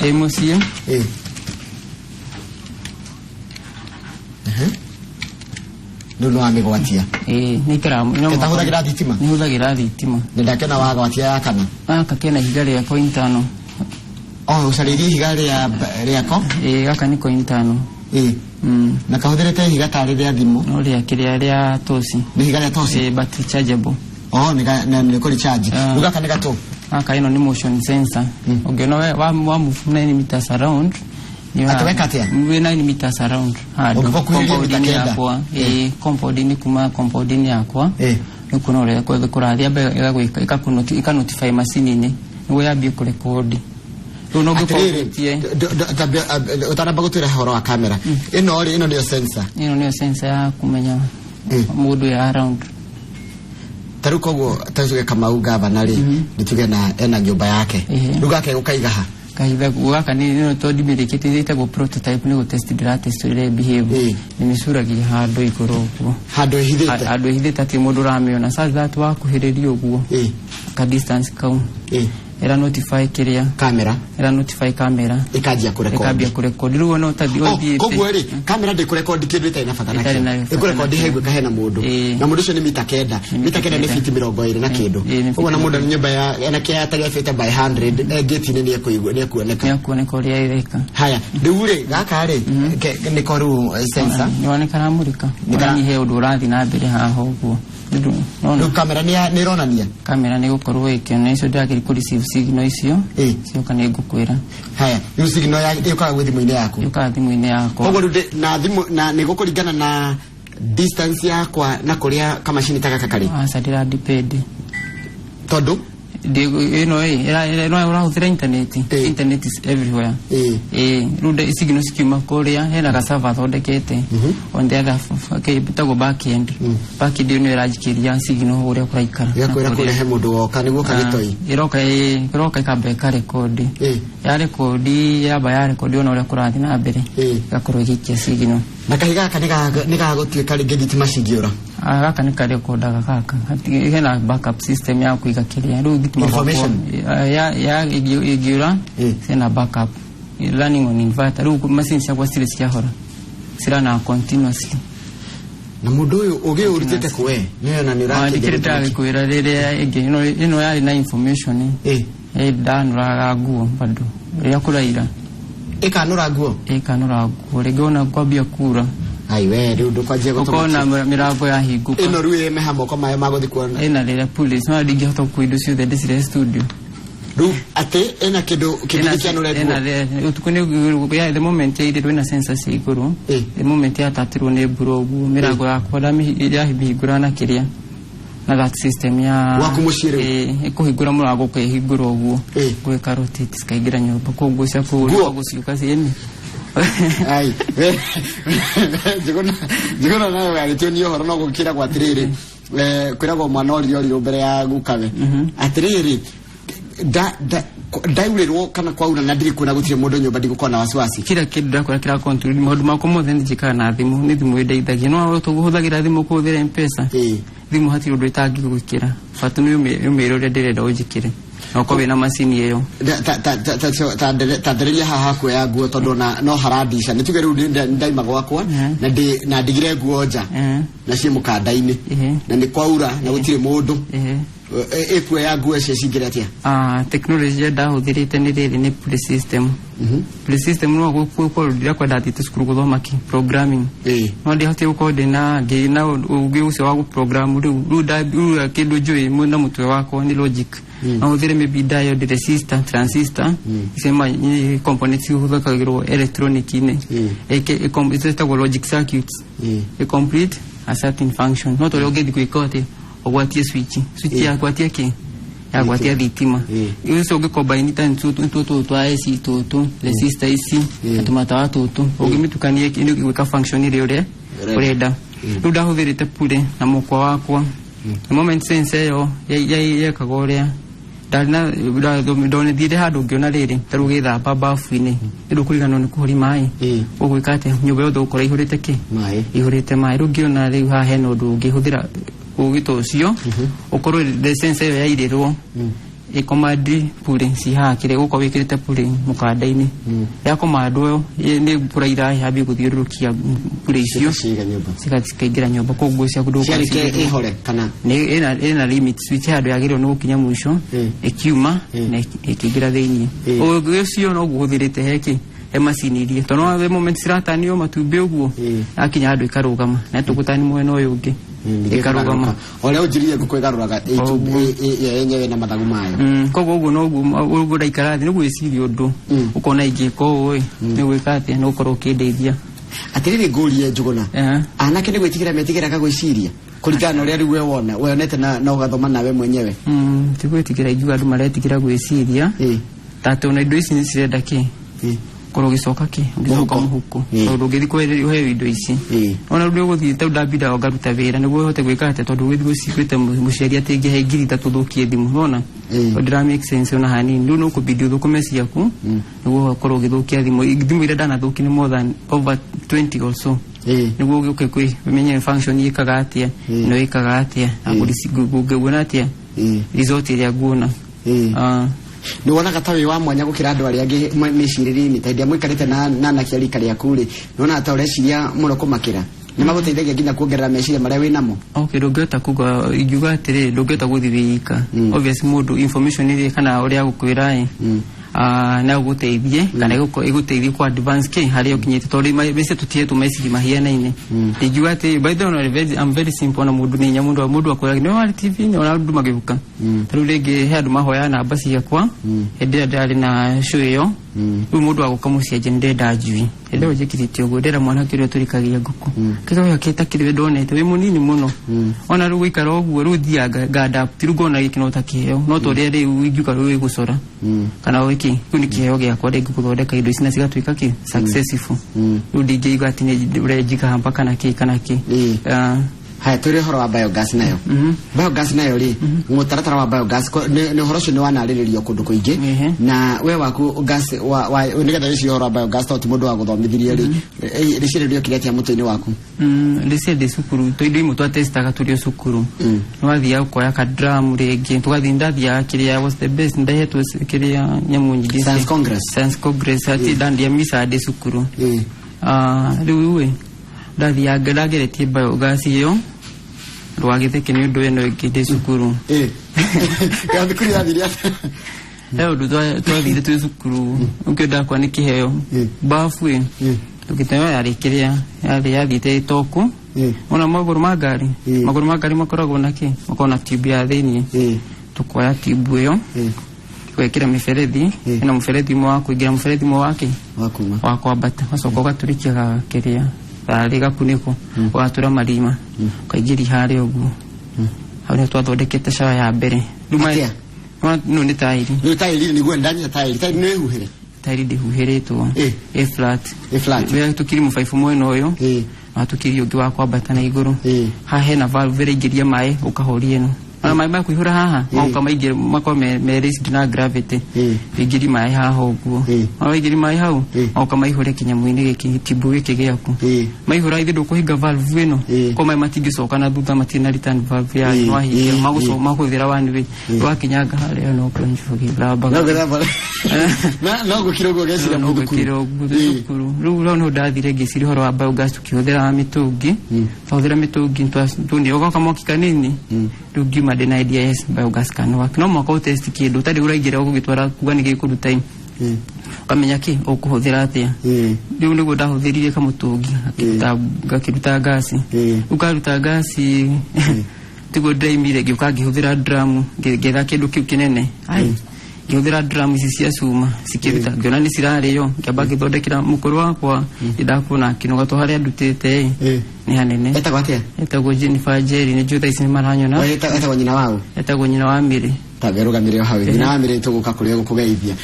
ĩ mũciĩ. Ĩ. Ehe. Rĩu nĩ wamĩgwatia? Ĩ, nĩ ikaraga no. Ĩtahũthagĩra thitima? Nĩ hũthagĩra thitima. Nĩ ndakĩona wagwatia ya kana. Gaka kena ihiga rĩa coin 5. Oh, ũcarĩirie ihiga rĩa rĩako? Ĩ, gaka nĩ coin 5. Ĩ. Na kahũthĩrĩte ihiga tarĩ rĩa thimũ? No rĩa kĩrĩa rĩa toci. Nĩ ihiga rĩa toci? Ĩ, battery chargeable. Oh, nĩ nĩ kũrĩ charge? Ah. Rĩu gaka nĩ gatũ? Gaka ĩno nĩ motion sensor. Ũngĩona wa move 9 meters around Atĩ weka atĩa? Wĩ 9 meters around handũ Ũngĩkorwo kuhĩrĩria mita compound-inĩ 9. yakwa, ĩ, compound-inĩ, kuma compound-inĩ yakwa, nĩ kuona ũrĩa kũrathiĩ, ambe ĩka notify macini-inĩ nĩguo yambie kũrekodi. Rĩu no ũngĩkorwo Atĩrĩrĩ, ũhĩtie. Ũtanamba gũtwĩra ũhoro wa kamera ĩno rĩ, ĩno nĩyo sensor? Ĩno nĩyo sensor ya kũmenya mũndũ ya around. Ta rĩu koguo ta tuge Kamau gavana rĩ, nĩ tuge na ena nyũmba yake, rĩu gake gũkaiga ha? Kahinda gaka nĩ ĩno to ndimĩrĩkĩtie, ĩtagwo prototype, nĩ gũtest ndĩratest ũrĩa behave. Nĩmĩcuragia handũ igũrũ ũguo. Handũ ĩhithĩte? Handũ ĩhithĩte atĩ mũndũ ũramĩona, such that wakuhĩrĩria ũguo, ka distance kau, ĩra notify kĩrĩa? Kamera. Ĩra notify kamera. Ĩkanjia kũrekodi. Ĩkambia kũrekodi rĩu ona ũtathiĩ Oh, ũthiĩte. koguo rĩ, kamera ndĩkũrekondi kĩndũ ĩtarĩ na bata Ĩtarĩ na nakĩo. bata Ĩkũrekondi nakĩo. haiguĩka hena mũndũ. Na mũndũ ũcio nĩ mita 9. Mita 9 nĩ 9. fiti 20 na kĩndũ. Ĩ, nĩ Ũguo na fiti. mũndũ nyũmba ya ena kĩa ta gĩa by 100 ngĩti-inĩ nĩ ekũigua, nĩ ekuoneka. Nĩ akuoneka ũrĩa ĩreka. Haya, rĩu rĩ, gaka rĩ, nĩko rĩu sensor? Nĩ karamũrĩka. Onani he ũndũ ũrathiĩ na mbere haha ũguo. Nona. Rĩu kamera nĩ ĩronania? Kamera nĩ gũkorwo ĩkĩona icio, ndĩrageria kũ receive signal icio. Cioka nĩ ngũkwĩra. Haya, rĩu signal ya ĩũkaga gwĩ thimũ-inĩ yaku? Yũkaga thimũ-inĩ yakwa. Koguo rĩu na thimũ na nĩ gũkũringana na distance yakwa na kũrĩa kamacini ta gaka karĩ? Aca, ndĩra depend. Tondũ? Ĩno ĩ ĩno ũrahũthĩra internet. Internet is everywhere. Ĩ, rĩu signal cikiuma kũrĩa hena ga server thondekete on the other ĩtagwo backend. Backend ĩyo nĩyo ĩranjikĩria signal ũrĩa kũraikara. Ĩgakwĩra kũrĩa he mũndũ woka nĩguo kagĩtoi. Ĩroka, ĩroka ĩkamba ĩkarekodi. Ya rekodi, yamba ya rekodi ona ũrĩa kũrathiĩ na mbere, ĩgakorwo ĩgĩikia signal. Na kahiga gaka nĩ gagũtuĩka rĩngĩ thitima cingĩũra? Ah, gaka nĩ karekodaga gaka. Hena backup system ya kũiga kĩrĩa rĩu thitima Information? Ya ĩngĩũra, hena backup running on inverter. Rĩu macini ciakwa cirĩ ciahora cirana continuously. Na mũndũ ũyũ ũgĩ ũrutĩte kũwe nĩyo na nĩ Ndikĩrĩ ũrakĩendia? Ndagĩkwĩra rĩrĩa ĩngĩ ĩno yarĩ na information. Ndanũraga nguo bado rĩrĩa kũraira. Ĩkanũra nguo? Ĩkanũra nguo rĩngĩ ona kwambia kura. Ai we, rĩu ndũkwanjia ũkona mĩrango yahingũka. Ĩno rĩu ĩmeha moko mayo magũthiĩ kuona? Ĩna rĩrĩa police no ndingĩhota gũkua indo ciothe ndĩcirehe studio. Rĩu atĩ ĩna kĩndũ kĩngĩ kĩanũre nguo? Ĩna ũtukũ nĩ ya the moment yairĩrwo, ĩna sensor cia igũrũ. The moment yatatĩrwo nĩ mbura ũguo, mĩrango yakwa yamĩhingũra na kĩrĩa na that system ya Gwaku mũciĩ rĩu? Ĩ, ĩkũhingũra mũrango, ũkehingũra ũguo, gwĩka rotate cikaingĩra nyũmba, koguo cia Nguo? gũciũka ciĩni. Ai we, Njũgũna, Njũgũna nayo agĩtuonia ũhoro no gũkĩragwo atĩrĩrĩ, kwĩragwo mwana orire orirwo mbere ya gukawe atĩrĩrĩ, ndaurĩrwo kana kwaura na ndirĩ kuona gũtirĩ mũndũ nyũmba, ndigũkorwo na wasiwasi? Kila kĩndũ ndakora kĩra control maũndũ makwa mothe nĩ njĩkaga na thimũ, nĩ thimũ ĩndeithagia. No tũhũthagĩra thimũ kũhũthĩra M-Pesa. Thimũ hatirĩ ũndũ ĩtangĩgwĩkĩra, bata nĩ ũmĩre ũrĩa ndĩrenda ũnjĩkĩre na ũkorwo wĩna macini ĩyo. Ta ndereria haha hakuoya nguo, tondũ ona no harandica. Nĩ tuge rĩu ndaima gwakwa na na ndigire nguo nja na ciĩ mũkanda-inĩ na nĩ kwaura na gũtirĩ mũndũ, ĩkuoya nguo icio cingĩre atĩa? Ah, technology ĩrĩa ndahũthĩrĩte nĩ rĩrĩ, nĩ pulley system. Pulley system no gũkorwo ndirakwa ndathiĩte cukuru gũthoma ki programming, no ndihotire gũkorwo ndĩna ngĩna ũgĩ ũcio wa gũprogram. Rĩu kĩndũ njũĩ na mũtwe wakwa nĩ logic. No hũthĩre maybe diode, resistor, transistor, icio nĩ components ihũthĩkagĩrwo electronic-inĩ. Ĩtagwo logic circuits. Ĩ complete a certain function, no tũrĩa ũngĩthiĩ gwĩka atĩ ũgwatie switch, switch ya gwatia kĩ ya gwatia thitima. Ũcio ũngĩcombine ta tũtũ twa AC, tũtũ resistor ici na tũmatawa tũtũ, ũngĩmĩtukania nĩ gwĩka function ĩrĩa ũrĩa Ũrenda. ũrenda. Rĩu ndahũthĩrĩte pulley na mũkwa wakwa. The moment sensor ĩyo yekaga ũrĩa ndonethiire handũ ngĩona rĩrĩ ta rĩu ũgĩthamba bafu-inĩ nĩ ndũkũriganĩrwo nĩ kũhũri maĩ, ũgwĩka atĩa? Nyũmba yothe ũgũkora ihũrĩte kĩ? Maĩ. Ihũrĩte maĩ. Rĩu ngĩona rĩu haha hena ũndũ ũngĩhũthĩra ũgĩ ta ũcio, ũkorwo the sensor ĩyo yairĩrwo ĩkomandi pulley ci haha, kĩrĩa gũkorwo wĩkĩrĩte pulley mũkanda-inĩ, yakomandwo nĩ mbura irahambia gũthiũrũrũkia pulley icio ciga nyũmba, cikaingĩra nyũmba, koguo ciaku ndũgũkorwo ciarĩkia ĩhore kana? Nĩ ĩna limit switch handũ yagĩrĩirwo nĩ gũkinya mũico, ĩkiuma na ĩkĩingĩra thĩiniĩ. Ũgĩ ũcio noguo ũhũthĩrĩte heki he macini iria tondũ no the moment ciratanio matumbĩ ũguo, yakinya handũ ĩkarũgama na tũgũtani mwena ũyũ ũngĩ ĩkarũgama. Ũrĩa ũnjĩrire ngũkũ ĩgarũraga ĩyo yenyewe na mathagu mayo. Koguo ũguo noguo ũguo ndaikara thĩ nĩ gwĩciria ũndũ ũkona ingĩka ũũ ĩ, nĩ gwĩka atĩa, nĩ gũkorwo ũkĩndeithia. Atĩrĩrĩ, ngũrie Njũgũna, anake nĩ gwĩtigĩra metigĩraga gwĩciria kũringana na ũrĩa rĩu we wona wonete na ũgathoma nawe mwenyewe? Ti gwĩtigĩra ingiuga andũ maretigĩra gwĩciria, ta atĩ ona indo ici nĩ cirenda kĩ, korwo ũgĩcoka kĩ, ũgĩcoka Mũhuko. Mũhuko, tondũ ũngĩthiĩ kũheo indo ici, ona rĩu ũgũthiĩ ta ndambinda ngaruta wĩra nĩguo ũhote gwĩka atĩa, tondũ ũgĩthiĩ gũcikuĩte mũciari atĩ ingĩhe 3,000 thũkie thimũ wona ndĩra make sense ona hanini. Rĩu no kũbidi ũthũkũme ciaku nĩguo ũkorwo ũgĩthũkia thimũ. Thimũ iria ndanathũkia nĩ more than over 20 or so, nĩguo ũgĩũke kwĩ ũmenye function ĩkaga atĩa, ĩno ĩkaga atĩa, na ngũona atĩa result ĩrĩa nguona. Nĩ wonaga ta wĩ wa mwanya gũkĩra andũ arĩa angĩ mĩcirĩrie-inĩ, ta hĩndĩ ĩrĩa mũikarĩte na anake a rika rĩaku rĩ, nĩ wonaga ta ũreciria mũno kũmakĩra, nĩ magũteithagia nginya kuongerera meciria marĩa wĩ namo? Okay, ndũngĩhota kuga, ingiuga atĩrĩrĩ, ndũngĩhota gũthiĩ wĩ ika. Obvious mũndũ information ĩrĩa kana ũrĩa agũkwĩra ĩ, no ĩgũteithie kana ĩgũteithie ku advance kĩ harĩa ũkinyĩte, tondũ mbeca tũtihetwo meciria mahianaine. Ingiuga atĩ by the way, I'm very simple, na mũndũ nĩ hinya mũndũ akwĩra nĩ warĩ TV-inĩ, ona andũ magĩũka. Ta rĩu rĩngĩ he andũ mahoya namba ciakwa hĩndĩ ĩrĩa ndĩrarĩ na show ĩyo. Rĩu mũndũ agũka mũciĩ anjĩra ndĩrenda njui, hĩndĩ ĩyo njĩkĩrĩte ũguo, ndĩrenda mwanake ũrĩa ũtũrĩkagia ngũkũ kĩga kĩta kĩrĩa ndonete wĩ mũnini mũno, ona rĩu gũikara ũguo rĩu thiaga nga-adapt, rĩu ngona gĩkĩ no ta kĩheo, no ta ũrĩa rĩu ingiuga rĩu gũcora kana wĩkĩ, kĩu nĩ kĩheo gĩakwa rĩngĩ gũthondeka indo ici na cigatuĩka kĩ successful. Rĩu ndingĩiga atĩ nĩ ũrĩa njikaga mpaka na kĩ kana kĩ. Haya, tũrĩ ũhoro wa biogas nayo. Biogas nayo rĩ, mũtaratara wa biogas nĩ ũhoro ũcio nĩ wanarĩrĩrio kũndũ kũingĩ, na we waku gas wa nĩgetha wĩcirie ũhoro wa biogas, tondũ ti mũndũ wa gũthomithirie rĩ, rĩciria rĩokire atĩa mũtwe-inĩ waku? Rĩciria ndĩ cukuru to indo imwe twatestaga tũrĩ o cukuru, nĩ wathiaga ũkoya ka drum rĩngĩ tũgathiĩ, ndathiaga kĩrĩa was the best, ndahetwo kĩrĩa nyamũ nyingĩ. Science Congress. Science Congress, ati ndandia misa ndĩ cukuru. Rĩu ĩ ndathiaga ndageretie biogas ĩyo, ndũgagĩtheke nĩ ũndũ ĩno ĩngĩ ndĩ cukuru. Ya thukuru yathire atĩa? He ũndũ twathire twĩ cukuru ũkĩo ndakwa nĩ kĩheo bafu ĩ, tũgĩteo yarĩ kĩrĩa yarĩ yathiĩte ĩtoku, ona magũrũ ma ngari, magũrũ ma ngari makoragwo na kĩ, makoragwo na tube ya thĩiniĩ. Tũkoya tube ĩyo, tũgekĩra mĩberethi, ĩna mũberethi ũmwe wa kũingĩra, mũberethi ũmwe wa kĩ, wa kuma, wa kwambata, ũgacoka ũgatũrĩkia kĩrĩa tarĩ gakunĩko, ũgatũra marima, ũkaingĩria harĩa ũguo. Hau nĩho twathondekete shower ya mbere. Rĩu Atĩa? No nĩ tairi. Nĩ tairi nĩguo ndanyita tairi, tairi nĩ ĩhuhĩre? Tairi ndĩhuhĩrĩtwo. Ĩ flat. Ĩ flat. Wĩra tũkiri mũbaibũ mwena ũyũ na tũkiri ũngĩ wa kwambata na igũrũ. Haha hena valve ĩraingĩria maĩ, ũkahoria ĩno, ona maĩ ma kũihũra haha magoka maingĩre, makorwo me raised na gravity. Ũingĩri maĩ haha ũguo, ona waingĩri maĩ hau, magoka maihũre kĩnyamũ-inĩ gĩkĩ, tibu gĩkĩ gĩaku. Maihũra, ithe ndũkũhinga valve ĩno, ko maĩ matingĩcoka na thutha, matirĩ na return valve ya nĩwahingia, magũcoka mahũthĩra one way, wakinyanga harĩa no kũnjũgĩthambaga. No gwĩthamba no gũkira ũguo geciria no mũthukuru. Gwĩkĩra ũguo twĩ cukuru. Rĩu rĩu nĩho ndathire ngĩciria ũhoro wa biogas, tũkĩhũthĩra mĩtũngi, twahũthĩra mĩtũngi tũni ũgoka mwaki kanini. Rĩu ngiuma ndĩna idea, yes, biogas can work. No mwaka ũtest kĩndũ ũtarĩ ũraingĩra ũgũgĩtwara kuga nĩ gĩkũruta ĩ, ũkamenya kĩ ũkũhũthĩra atĩa. Rĩu nĩguo ndahũthĩrire kamũtũngi gakĩruta ngasi. Rĩu karuta ngasi tiguo ndĩraimire, ngĩũka ngĩhũthĩra drum, ngĩetha kĩndũ kĩu kĩnene. Ai, ngĩhũthĩra drum ici cia cuma cikĩruta, ngĩona nĩ cirarĩo, ngĩamba ngĩthondekera mũkũrũ wakwa, nĩndakuona akĩnoga to harĩa ndutĩte ĩ nĩ hanene. Etagwo atĩa? Etagwo Jennifer Jerry, nĩ njũĩ thaa ici nĩ maranyona. Etagwo nyina wao? Etagwo nyina wa Mĩrĩ. Ta werũgamĩre o hau thina wa mĩrĩ tũgũka kũrĩa gũkũgeithia.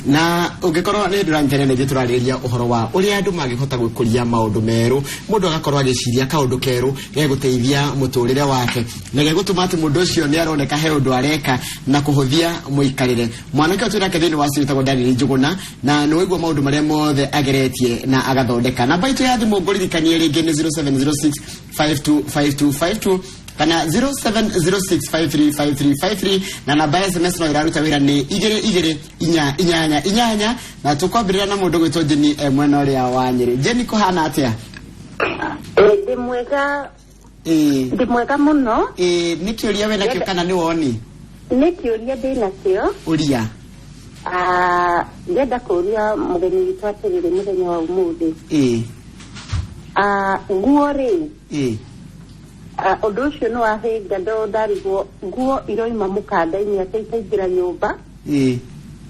Na ũngĩkorwo nĩ hĩndĩ ũranyitanĩra na ithuĩ, tũrarĩrĩria ũhoro wa ũrĩa andũ mangĩhota gwĩkũria maũndũ merũ, mũndũ agakorwo agĩciria kaũndũ kerũ gegũteithia mũtũrĩre wake na gegũtũma atĩ mũndũ ũcio nĩ aroneka he ũndũ areka na kũhũthia mũikarĩre. Mwanake ũyũ twĩnake thĩinĩ wa studio wĩtagwo Daniel Njũgũna, na nĩ waigua maũndũ marĩa mothe ageretie na agathondeka. Namba itũ ya thimũ, ngũririkanie rĩngĩ, nĩ 0706 525252 kana 0706535353, na namba ya SMS no ĩraruta wĩra, nĩ 22488. Na tũkwambĩrĩra na mũndũ gwĩtwo Jeni e mwena ũrĩa wa Nyĩrĩ. Jeni, kũhana atĩa? Ndĩ mwega. Ndĩ mwega mũno. Ĩĩ, nĩ kĩũria wĩ nakĩo kana nĩ woni? Nĩ kĩũria ndĩ nakĩo. Ũria. Ngenda kũũria mũgeni witũ atĩrĩrĩ, mũthenya wa ũmũthĩ, nguo rĩ, ũndũ ũcio nĩ wahĩnga, ndo ndarigwo nguo iroima mũkanda-inĩ atĩ ikaingĩra nyũmba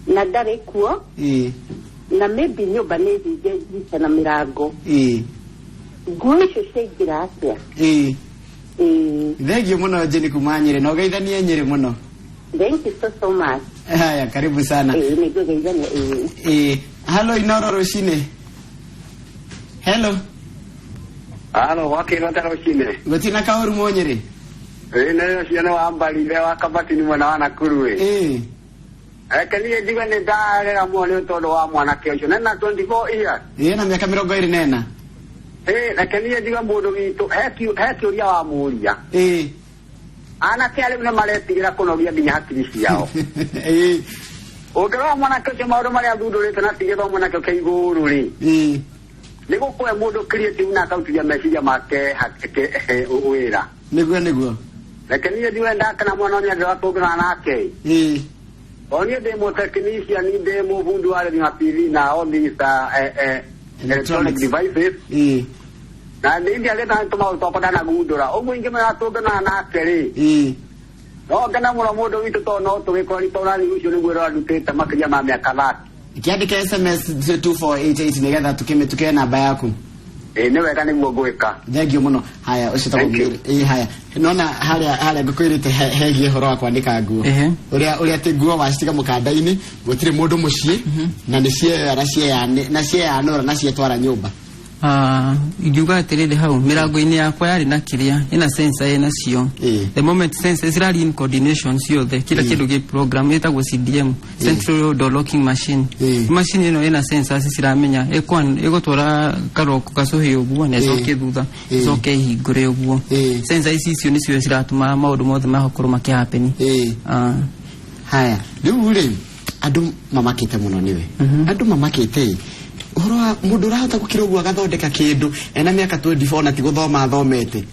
na ndarĩ kuo, na maybe nyũmba nĩ hinge njica na mĩrango, nguo icio ciaingĩra atĩa? Ĩĩ. Thengio mũno, Jeni kuma Nyĩrĩ, na ũgeithanie Nyĩrĩ mũno. Thank you so so much. Haya, karibu sana. Ĩĩ, nĩ ngũgeithania, ĩĩ. Ĩĩ, halo Inoro rũcinĩ, hello. Halo, wakĩrwo ta rũcinĩ. Gũtina kaũru mũnyĩrĩ. Ĩĩ, nĩ ũcio nĩ wa Mbarire wa Kabatini mwena wa Nakuru ĩ. Reke niĩ njigue nĩ ndarera mũno nĩ tondũ wa mwanake ũcio. Nena 24 years. Ĩĩ, na mĩaka 24. Ĩĩ, reke niĩ njigue mũndũ witũ he kĩũria wa mũria. Anake arĩa nĩ maretigĩra kũnogia nginya hakiri ciao. Ũngĩrora mwanake ũcio, maũndũ marĩa athundũrĩte na ti gĩthomo nakĩo kĩa igũrũ rĩ, nĩ gũkũhe mũndũ creative na akautithia meciria make wĩra. Nĩguo. Reke niĩ njigue ndakena mũno nĩ andũ a tũngĩrora nake. O niĩ ndĩ mũ technician, ndĩ mũbundi wa radio na TV na all these electronic devices, na nĩ ingĩagĩta nĩ tũmaũndũ twakwa ndanagundũra ũguo ingĩmenya tũngĩonana nake rĩ, no ngene mũno mũndũ witũ, tondũ no tũgĩkorwo tondũ ũcio nĩguo ũrandutĩte makĩria ma mĩaka 30. Kĩandĩke SMS 2488 nĩgetha tukĩmĩtuke namba yaku. Ĩ, nĩ wega, nĩguo ngwĩka. Thengio mũno. Haya, ũcio Thank you. ĩĩ, haya, nona harĩa ngũkwĩrĩte hegiĩ ũhoro wa kwandĩka nguo, ũrĩa atĩ nguo wacitiga mũkanda-inĩ, gũtirĩ mũndũ mũciĩ, na nĩ cieyoya na cieyanũra na cietwara nyũmba. Ingiuga atĩrĩrĩ, hau mĩrango-inĩ yakwa yarĩ na kĩrĩa ĩna sensor ĩna cio. The moment sensor cirari in coordination ciothe, kila kĩndũ gĩ program ĩtagwo CDM, central door locking machine. Machine ĩno ĩna sensors ciramenya ĩgũtwara karoko gacũhĩ ũguo na ĩcoke thutha, ĩcoke ĩhingũre ũguo. Sensor ici icio nĩcio ciratũma maũndũ mothe makorwo makĩhappen. Haya, rĩu rĩ, andũ mamakĩte mũno nĩwe. Andũ mamakĩte ũhoro wa mũndũ ũrahota gũkĩra ũguo agathondeka kĩndũ ena mĩaka 24 na ti gũthoma athomete.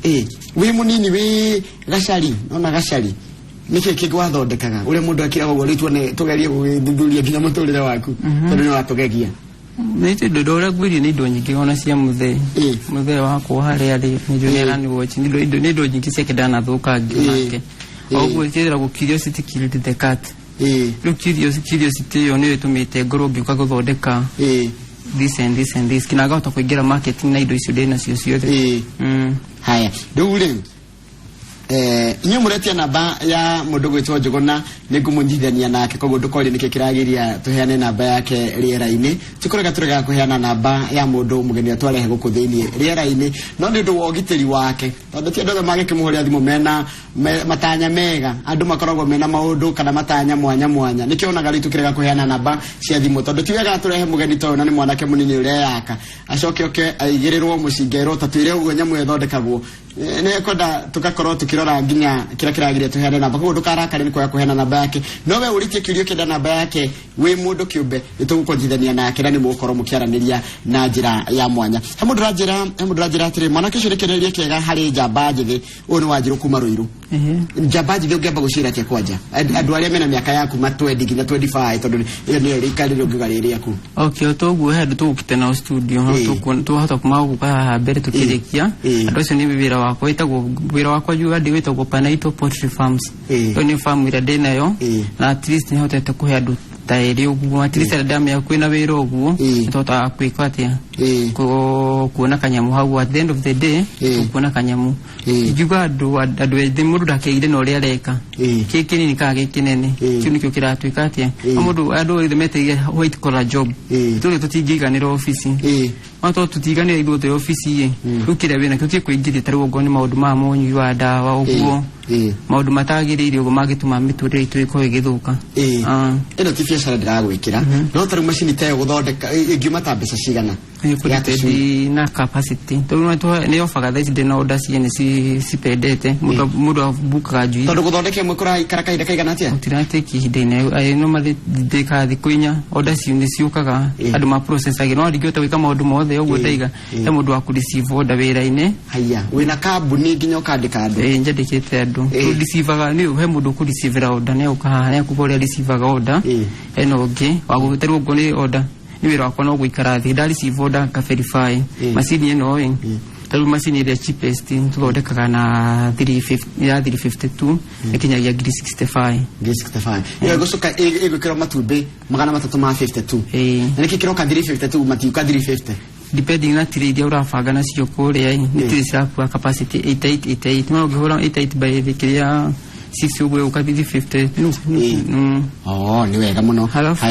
Ĩ, wĩ mũnini, wĩ gacari, nona gacari, nĩkĩ kĩngĩ wathondekaga ũrĩa mũndũ akiraga ũguo? Rĩu tuone, tũgerie gũgĩthuthuria nginya mũtũrĩre waku, tondũ nĩ watũgegia. Nĩ indo ũrĩa ngwĩrie, nĩ indo nyingĩ ona cia mũthee. Mũthee wakwa harĩa arĩ nĩ njũĩ araniwatch, nĩ indo nyingĩ ciake ndanathũkangia nake. Ũguo kĩragwo curiosity killed the cat. Rĩu curiosity ĩyo nĩyo ĩtũmĩte ngorwo ngĩũka gũthondeka this and this and this, kina ngahota kũingĩra marketing na indo icio ndĩ nacio ciothe. Haya, rĩu rĩ, inyuĩ mũretia namba ya mũndũ gwĩtwo Njũgũna, nĩ ngũmũnyitithania nake, koguo ndũkorie nĩkĩ kĩragiria tũheane namba yake rĩera-inĩ. Tikũrega tũregaga kũheana namba ya mũndũ mũgeni ũrĩa twarehe gũkũ thĩiniĩ rĩera-inĩ, no nĩ ũndũ wa ũgitĩri wake, tondũ ti andũ othe mangĩkĩmũhũrĩra thimũ mena matanya mega. Andũ makoragwo mena maũndũ kana matanya mwanya mwanya, nĩkĩo onaga rĩu tũkĩrega kũheana namba cia thimũ, tondũ ti wega tũrehe mũgeni ta ũyũ na nĩ mwanake mũnini ũreyaka, acoke oke aigĩrĩrwo mũcinga ĩrwo ta twĩre ũguo nyamũ ĩyo ĩthondekagwo. Nĩ kwenda tũgakorwo tũkĩrora nginya kĩrĩa kĩragiria tũheane namba, koguo ndũkarakare nĩ kwaga kũheana namba yake. No we ũrĩtie kĩũria ũkĩenda namba yake wĩ mũndũ kĩũmbe, nĩ tũgũkonyithania nake na nĩ mũgũkorwo mũkĩaranĩria na njĩra ya mwanya. He mũndũ ũranjĩra atĩrĩ, mwanake ũcio nĩ kĩonereria kĩega harĩ njamba njĩthĩ. Ũyũ nĩ Wanjirũ kuma Rũirũ. Njamba njĩthĩ ũngĩamba gũciĩra atĩa kwanja andũ arĩa mena mĩaka yaku ma 20 nginya 25, tondũ ĩyo nĩyo rĩika rĩrĩa ũngiuga rĩ rĩaku? Okay, o toguo he andũ tũgũkĩte nao studio, twahota kuma gũka haha mbere tũkĩrĩkia. Andũ acio nĩ wĩra wakwa wĩtagwo, wĩra wakwa njuga ndĩ wĩtagwo Panaito Poultry Farms. Ĩyo nĩ farm ĩrĩa ndĩ nayo, na at least nĩ hotete kũhe andũ ta ĩrĩ ũguo, at least arĩa ndamenya kwĩna wĩra ũguo, nĩ tũhotaga gwĩka atĩa. Kuona kanyamu hau at the end of the day kuona kanyamu ngiuga andũ ethĩ mũndũ ndakeire na ũrĩa areka kĩ kĩnini kana gĩ kĩnene kĩu nĩkĩo kĩratuĩka atĩa mũndũ andũ othe metereire white collar job tũrĩ tũtingĩiganĩra obici no to tũtiganĩra ithuothe obici ĩ rĩu kĩrĩa wĩna kĩo gĩkũingĩria ta rĩu okorwo nĩ maũndũ ma mũnyui wa ndawa ũguo maũndũ matagĩrĩire ũguo mangĩtũma mĩtũrĩre itũ ĩkorwo ĩgĩthũka. Ĩno ti biacara ndĩragwĩkĩra no ta rĩu macini ta ĩyo gũthondeka ĩngiuma ta mbeca cigana? Nĩ na capacity tondũ nĩ ofaga thaa ici ndĩna order ciene cipendete mũndũ abukaga njui tondũ gũthondeka ĩmwe kũraikara kahinda kaigana atĩa? Gũtiratĩki ihinda inene normally ndĩkaga thikũ 4 order ciu nĩ ciũkaga andũ ma processage no ndingĩhota gwĩka maũndũ mothe ũguo ndaiga he mũndũ wa kũ receive order wĩra-inĩ. Haya wĩna kambuni nginya ũkandĩka andũ? Ĩĩ njandĩkĩte andũ tũreceivaga nĩ he mũndũ ũkũ receivera order nĩ ũka haha nĩ akuga ũrĩa receivaga order hena ũngĩ wa gũtarĩ ũguo nĩ order nĩ wĩra wakwa no gũikara thĩ nda receive order ka verify macini ĩno ĩ tarĩu macini ĩrĩa cheapest tũthondekaga na 350 ya 352 ĩkinyagia 65 65 ĩyo ĩgũcoka ĩgwĩkĩrwo matumbĩ 352 na nĩkĩ kĩroka 352 matiuka 350 depending na tray iria ũrabanga nacio kũrĩa ĩ nĩ tray cirakua capacity 88 88 no ũngĩhũra 88 by kĩrĩa 6 ũguo ĩgũka 350. Oh, nĩ wega mũno. Halafu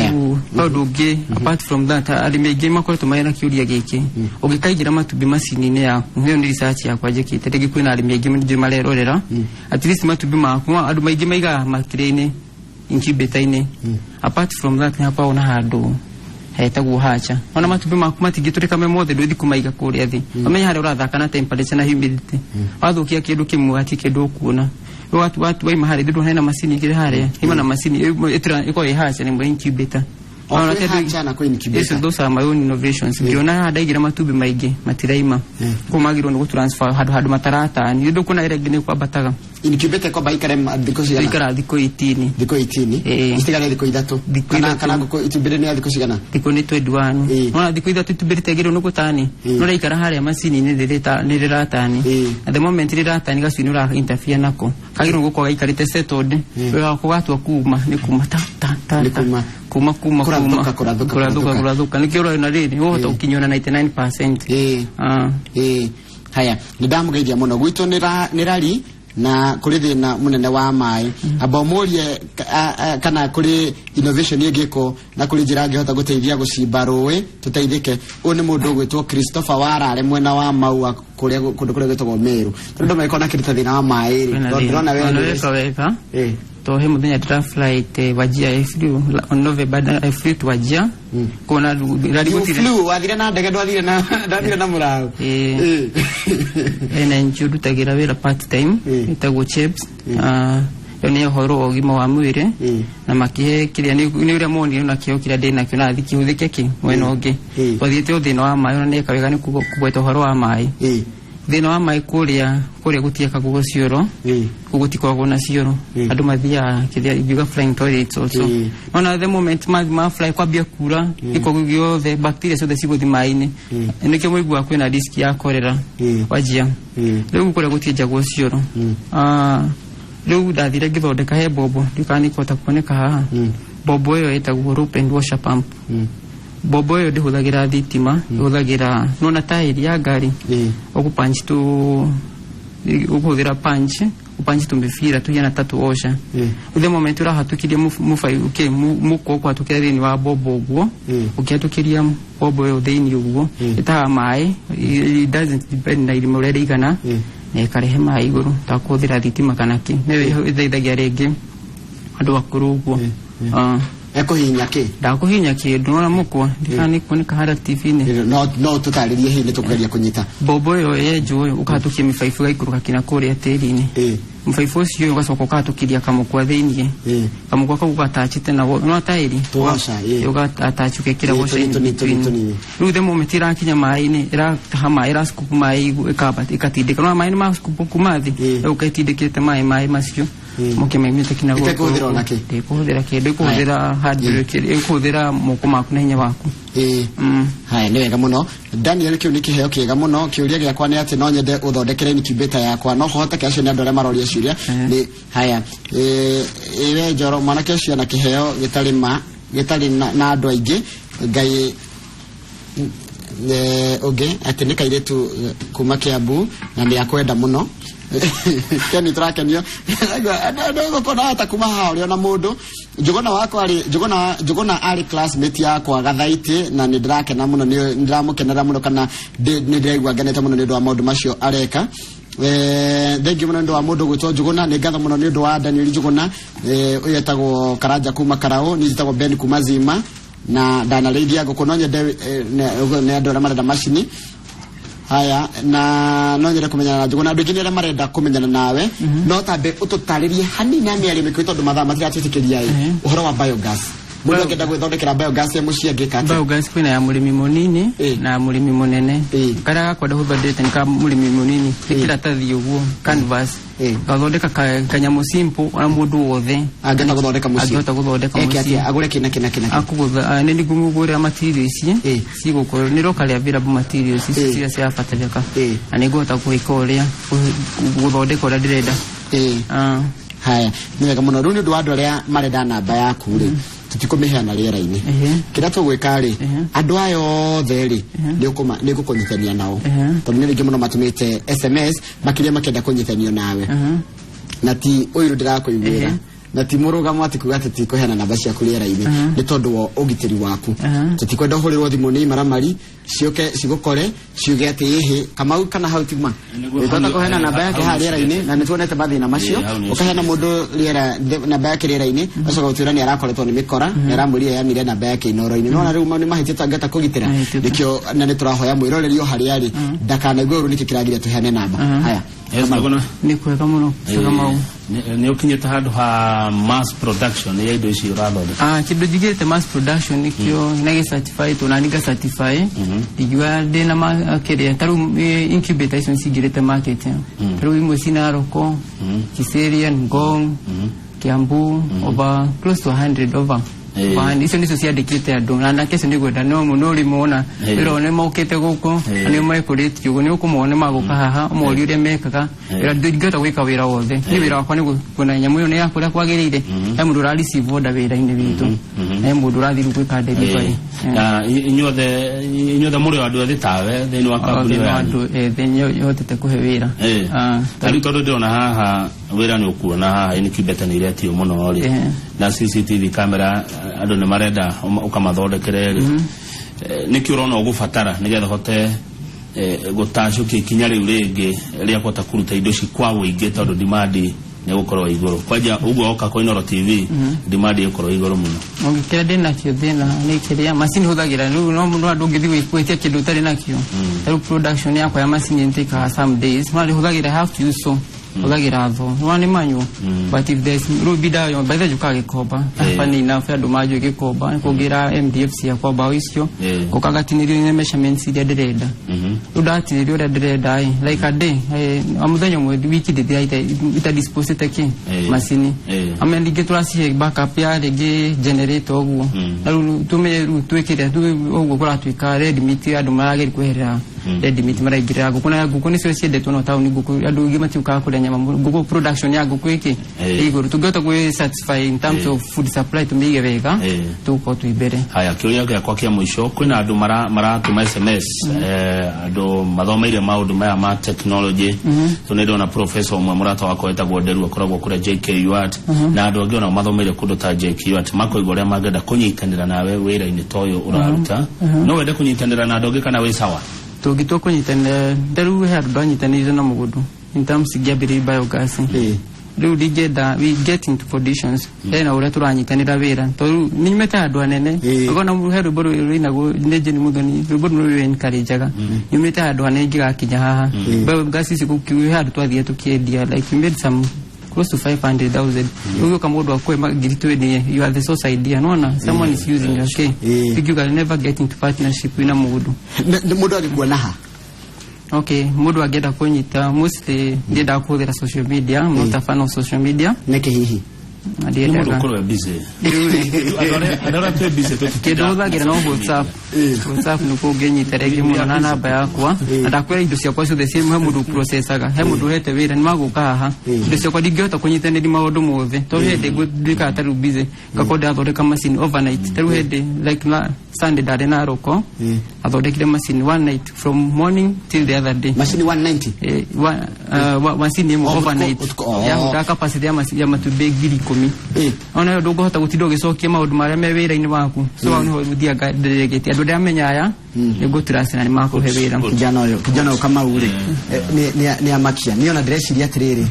ũndũ ũngĩ apart from that arĩmi aingĩ makoretwo marĩ na kĩũria gĩkĩ ũngĩkaingĩra matumbĩ macini-inĩ yaku ĩyo nĩ research yakwa njĩkĩte rĩngĩ kwĩna arĩmi aingĩ njũĩ marerorera at least matumbĩ maku andũ maingĩ maigaga matray-inĩ incubator-inĩ apart from that nĩ hakoragwo na handũ hetagwo hacha ona matumbĩ maku matingĩtũrĩka me mothe ndũthi kũmaiga kũrĩa thĩ ũmenye harĩa ũrathaka na temperature na humidity wathũkia kĩndũ kĩmwe hatirĩ kĩndũ ũkuona watu waima harĩa ndũ hena macini igĩrĩ harĩa ima na macini ĩkoragwo ĩ hacha nĩ incubator. Yes, those are my own innovations. Ngiona haha ndaigĩra matumbĩ maingĩ matiraima koguo magĩrĩirwo nĩ gũtransfer handũ mataratani nĩ ndũkuona ĩrĩa ĩngĩ nĩ kwambataga incubator kwamba ikare thikũ cigana? Ikara thikũ 18 thikũ 18 citigare thikũ 3 kana ngũkũ itumbĩ nĩ thikũ cigana? Thikũ nĩ 21 nona thikũ 3 itumbĩ rĩtagĩrĩirwo nĩ gũtani no rĩikara harĩa macini-inĩ nĩ rĩratani at the moment rĩratani gacui nĩ ũra interfere nako kagĩrĩirwo gũkorwo gaikarĩte settled wĩra wako gatua kuma nĩ kuma ta ta ta kuma kuma kuma kũrathũka nĩkĩo ũrona rĩrĩ ũhota gũkinywo na 99%. Haya nĩ ndamũgeithia mũno gwitũ nĩ rari na kũrĩ thĩna mũnene wa maĩ amba ũmũrie kana kũrĩ innovation ĩngĩkwo na kũrĩ njĩra angĩhota gũteithia gũcimba rũĩ tũteithĩke. Ũyũ nĩ mũndũ ũgwĩtwo Christopher Warare mwena wa Maua kũrĩa kũndũ kũrĩa gwĩtagwo Meru tondũ andũ magĩkorwo na kĩndũ ta thĩna wa maĩ rĩ ndĩrona we to he muthenya ndĩra flight Wajir flew on November I flew to Wajir kuona rari gutire flew wathire na ndege ndwathire na ndathire na mũraũ ena NGO ndutagĩra wĩra part time ĩtagwo CHEPS ĩyo nĩ ũhoro wa ũgima wa mwĩrĩ na makĩhe kĩrĩa nĩ ũrĩa monire na kĩo kĩrĩa ndĩ nakĩo na thikĩhũthĩke kĩ mwena ũngĩ twathiĩte thĩna wa maĩ ona nĩeka wega nĩ kũgweta ũhoro wa maĩ thĩna wa maĩ kũrĩa gũtiakagwo cioro kũu gũtikoragwo na cioro andũ mathiaga kĩrĩa ingiuga flying toilets also ona the moment ma fly kwambia kura gĩko gĩothe bacteria ciothe cigũthiĩ maĩ-inĩ nĩkĩo mũiguaga kwĩna risk ya cholera Wajir rĩu kũrĩa gũtienjagwo cioro rĩu ndathire ngĩthondeka he bombo ndiũ kana nĩkũhota kuoneka haha bombo ĩyo ĩtagwo rope and washer pump bombo ĩyo ndĩhũthagĩra thitima ĩhũthagĩra nona taĩri ya ngari ũgũpunch tu ũkũhũthĩra punch upanji tumĩbira tũhiana ta tũosha the moment ũrahatũkĩria mũbai mũkwa ũkũhatũkĩra thĩinĩ wa bombo ũguo ũkĩhatũkĩria bombo ĩyo thĩinĩ ũguo ĩtahaga maĩ it doesn't depend na irima ũrĩa rĩigana na ĩkarehe maĩ igũrũ takũhũthĩra thitima kana kĩ nĩyo ĩteithagia rĩngĩ andũ akũrũ ũguo Ekũhihinya kĩ? Ndakũhihinya kĩndũ nona mũkwa ndikana nĩ kuoneka harĩa TV-inĩ no tũtarĩrie hihi nĩ tũkũgeria kũnyita bombo ĩyo yenjwo ũkahatũkia mĩbaibũ ĩgaikũrũka kinya kũrĩa tĩri-inĩ mũbaibũ ũcio ũgacoka ũkahatũkĩria kamũkwa thĩiniĩ kamũkwa kau ũgatachĩte na no taĩri ũgatachi ũgekĩra washer in between rĩu the moment ĩrakinya maĩ-inĩ ĩrataha maĩ ĩrascoop maĩ ĩkatindĩka no maĩ nĩ mascoop kuma thĩ rĩu ũkaitindĩkĩte maĩ macio moke maimĩte kinya gũkũ ĩtekũhũthĩra ona kĩ ndĩkũhũthĩra kĩndũ ĩkũhũthĩra hardware ĩkũhũthĩra moko maku na hinya waku Haya nĩ wega mũno Daniel kĩu nĩ kĩheo kĩega mũno kĩũria gĩakwa nĩ atĩ no nyende ũthondekere incubator yakwa no kũhoteke acio nĩ andũ arĩa maroria ciũria nĩ haya ĩwe Njoro mwanake ũcio na kĩheo gĩtarĩ ma gĩtarĩ na andũ aingĩ Ngai Ũngĩ atĩ nĩ kairĩtu kuma Kiambu na nĩ akwenda mũno. Keni tũrakenio gũkona ta kuma haha ũrĩ ona mũndũ. Njũgũna wakwa arĩ Njũgũna arĩ classmate yakwa Gathaitĩ, na nĩ ndĩrakena mũno, nĩ ndĩramũkenera mũno, kana nĩ ndĩraigua ngenete mũno nĩ ũndũ wa maũndũ macio areka. Thengiũ mũno nĩ ũndũ wa mũndũ gwĩtwo Njũgũna. Nĩ ngatho mũno nĩ ũndũ wa Daniel Njũgũna. Ũyũ etagwo Karanja kuma Karaũ, niĩ njĩtagwo Ben kuma Zima, na ndanarĩithia ngũkũ. No nyende nĩ andũ arĩa marenda macini haya, na no nyende kũmenyana na Njũgũna. Andũ aingĩ nĩ arĩa marenda kũmenyana nawe, no tambe ũtũtarĩrie hanini na mĩario mĩkuhĩ, tondũ mathaa matiratwĩtĩkĩria ĩ, ũhoro wa biogas. Mũndũ angĩenda gwĩthondekera biogas ya mũciĩ angĩka atĩa? Biogas kwĩna ya mũrĩmi mũnini na ya mũrĩmi mũnene. Karĩa gakwa ndahũthĩrĩte nĩ ka mũrĩmi mũnini, nĩ kĩratathi ũguo, canvas, gathondeka kanyamũ simple, ona mũndũ wothe angĩhota gũthondeka mũciĩ. Angĩhota gũthondeka Eke mũciĩ. atĩa? Agũre kĩna kĩna kĩna kĩna? Akũgũtha nĩ ngũmũgũrĩra materials ici cigũkorwo nĩ locally available materials ici ciria cirabatarĩka, na nĩ ngũhota gwĩka ũrĩa gũthondeka ũrĩa ndĩrenda. Haya, nĩ wega mũno. Rĩu nĩ ũndũ wa andũ arĩa marenda namba yaku rĩ, tũtikũmĩheana rĩera-inĩ. Kĩrĩa tũgwĩka rĩ, andũ aya othe rĩ, nĩ ngũkũnyitania nao, tondũ nĩ rĩngĩ mũno matũmĩte SMS makĩria makĩenda kũnyitanio nawe, na ti ũiru ndĩrakũiguĩra, na ti mũrũgamo atĩ kuga atĩ tikũheana namba ciaku rĩera-inĩ, nĩ tondũ wa ũgitĩri waku. Tũtikwenda ũhũrĩrwo thimũ nĩ imaramari ciũke cigũkore ciuge atĩ ĩhĩ Kamau kana hau tigma twata kũheana namba yake haha rĩera-inĩ, na nĩ tuonete mathĩna macio. Ũkaheana mũndũ rĩera namba yake rĩera-inĩ, acoka gũtuĩra nĩ arakoretwo nĩ mĩkora na aramwĩrire yanire namba yake inoro-inĩ. Nona rĩu mau nĩ mahĩtia tũangĩhota kũgitĩra, nĩkĩo na nĩ tũrahoya mwĩroreri o harĩa arĩ ndakanaigua ũru nĩkĩ kĩragiria tũheane namba. Haya. Yes, Njũgũna. Nĩ kwega mũno, Kamau. Nĩ ũkinyĩte handũ ha mass production ya indo ici ũrathondeka? Kĩndũ njigĩte mass production nĩkĩo na gĩ certify to na nĩga certify, ndingiuga ndĩna kĩrĩa ta rĩu incubator icio nĩcingĩrĩte market. Ta rĩu imwe cina Narok, Kiserian, Ngong, Kiambu, over close to 100 over. Icio nicio ciandĩkĩte andũ, na nake acio nĩngwenda no mũno ũrĩmona wĩra nĩ mokĩte gũkũ na nĩ mekũrĩtio ũguo, nĩ ũkũmona magũka haha ũmorie ũrĩa mekaga wĩra. Ndingĩhota gwĩka wĩra wothe nĩ wĩra wakwa nĩ kuona nyamũ ĩyo nĩ ya kũrĩa kwagĩrĩire. He mũndũ ũra receive order wĩra-inĩ witũ, he mũndũ ũrathiĩ rĩu gwĩka delivery. Na inyuothe mũrĩ o andũ ethĩ tawe thĩinĩ wa kambuni Othe ĩyo no yanyu? Andũ ethĩ hotete kũhe wĩra. Na rĩu tondũ ndĩrona haha wĩra nĩ ũkuona haha incubator nĩ iretio mũno rĩ, na CCTV camera andũ nĩ marenda ũkamathondekere rĩ, nĩkĩ ũrona ũgũbatara nĩgetha ũhote gũtacũkia ikinya rĩu rĩngĩ rĩa kũhota kũruta indo ici kwa ũingĩ, tondũ demand nĩ gũkorwo igũrũ kwanja ũguo oka kwa Inooro TV, demand ĩgũkorwo igũrũ mũno? Kĩrĩa ndĩnakĩo thĩna nĩ kĩrĩa macini hũthagĩra rĩu, no andũ ũngĩthiĩ gwĩtia kĩndũ ũtarĩ nakĩo. Ta rĩu production yakwa ya macini nĩ take some days, no hũthagĩra, I have to use, so hũthagĩra tho nĩwona nĩ manual, but if there's rĩu mbinda yo by the njũkaga Gĩkomba. Funny enough, andũ manjũĩ Gĩkomba nĩ kũngĩra MDF ciakwa, mbaũ icio, ũkagatinĩrio nĩ measurements iria ndĩrenda. Rĩu ndatinĩrio ũrĩa ndĩrenda ĩ, like a day, o mũthenya ũmwe, wiki ndĩthira ita disposite kĩ macini. Ama ningĩ tũracihe backup ya rĩngĩ generator ũguo, na rĩu tũmenye rĩu twĩkĩre ũguo kũratuĩka red meat, andũ marageria kweherera red meat, maraingĩrĩra ngũkũ, na ngũkũ nĩcio ciendetwo no taũni. Ngũkũ andũ aingĩ matiũkaga kũrĩa nyama mũno. Ngũkũ, production ya ngũkũ ĩkĩ ĩ igũrũ. Tũngĩhota gwĩ satisfy in terms of food supply, tũmĩige wega, tũgũkorwo twĩ mbere. Haya, kĩũria gĩakwa kĩa mũico, kwĩna andũ maratũma SMS, andũ mathomeire maũndũ maya ma technology. So nĩ ndona professor ũmwe mũrata wakwa wetagwo Nderu, akoragwo kũrĩa JKUAT, na andũ angĩ onao mathomeire kũndũ ta JKUAT, makoiga ũrĩa mangĩenda kũnyitanĩra nawe wĩra-inĩ ta ũyũ ũraruta. No wende kũnyitanĩra na andũ angĩ kana wĩ sawa? Tũngĩtua kũnyitanĩra, ta rĩu he andũ ndanyitanĩire na mũgũndũ in terms ngĩambĩrĩria biogas. Rĩu ndingĩenda we get into conditions hena ũrĩa tũranyitanĩra wĩra, tondũ nĩ nyumĩte handũ hanene. Ũkona he rwĩmbo rũinagwo nĩ Jane Muthoni, rwĩmbo rũu rũrũ encourageaga nyumĩte handũ hanene ingĩgakinya haha. Biogas ici he handũ twathire tũkĩendia, like we made some close to 500,000. Rĩu ũka mũndũ akũhe ngiri 20, you are the source idea, nona someone is using, okay? You can never get into partnership wĩna mũndũ. Mũndũ angĩkuona ha? Okay, mũndũ angĩenda kũnyita, mostly ndiendaga kũhũthĩra social media. I'm not a fan of social media. Nĩkĩ hihi? Nĩ mũndũ ũkorwo e busy. Andũ arĩa twĩ busy kĩndũ hũthagĩra no WhatsApp. WhatsApp nĩkuo ũngĩnyita rĩngĩ mũno na namba yakwa. Na ndakwĩra indo ciakwa ciothe ciĩ he mũndũ processaga, he mũndũ ũhete wĩra nĩ magũka haha. Indo ciakwa ndingĩhota kũnyitanĩria maũndũ mothe tondũ hĩndĩ nduĩkaga ta rĩu busy ngakorwo ndĩrathondeka macini overnight. Ta rĩu hĩndĩ like na Sunday ndarĩ Naroko, athondekire macini one night from morning till the other day. Macini 190? Macini ĩmwe overnight yahũthĩra capacity ya matumbĩ 10,000. Ona ndũngĩhota gũtinda ũgĩcokia maũndũ marĩa me wĩra-inĩ waku. So hau nĩho thiaga nderegete andũ ndĩramenya aya nĩngũtrust na nĩmakũhe wĩra. Kijana ũyũ Kamau rĩ nĩ amakia. Niĩ ona ndĩreciria atĩrĩrĩ,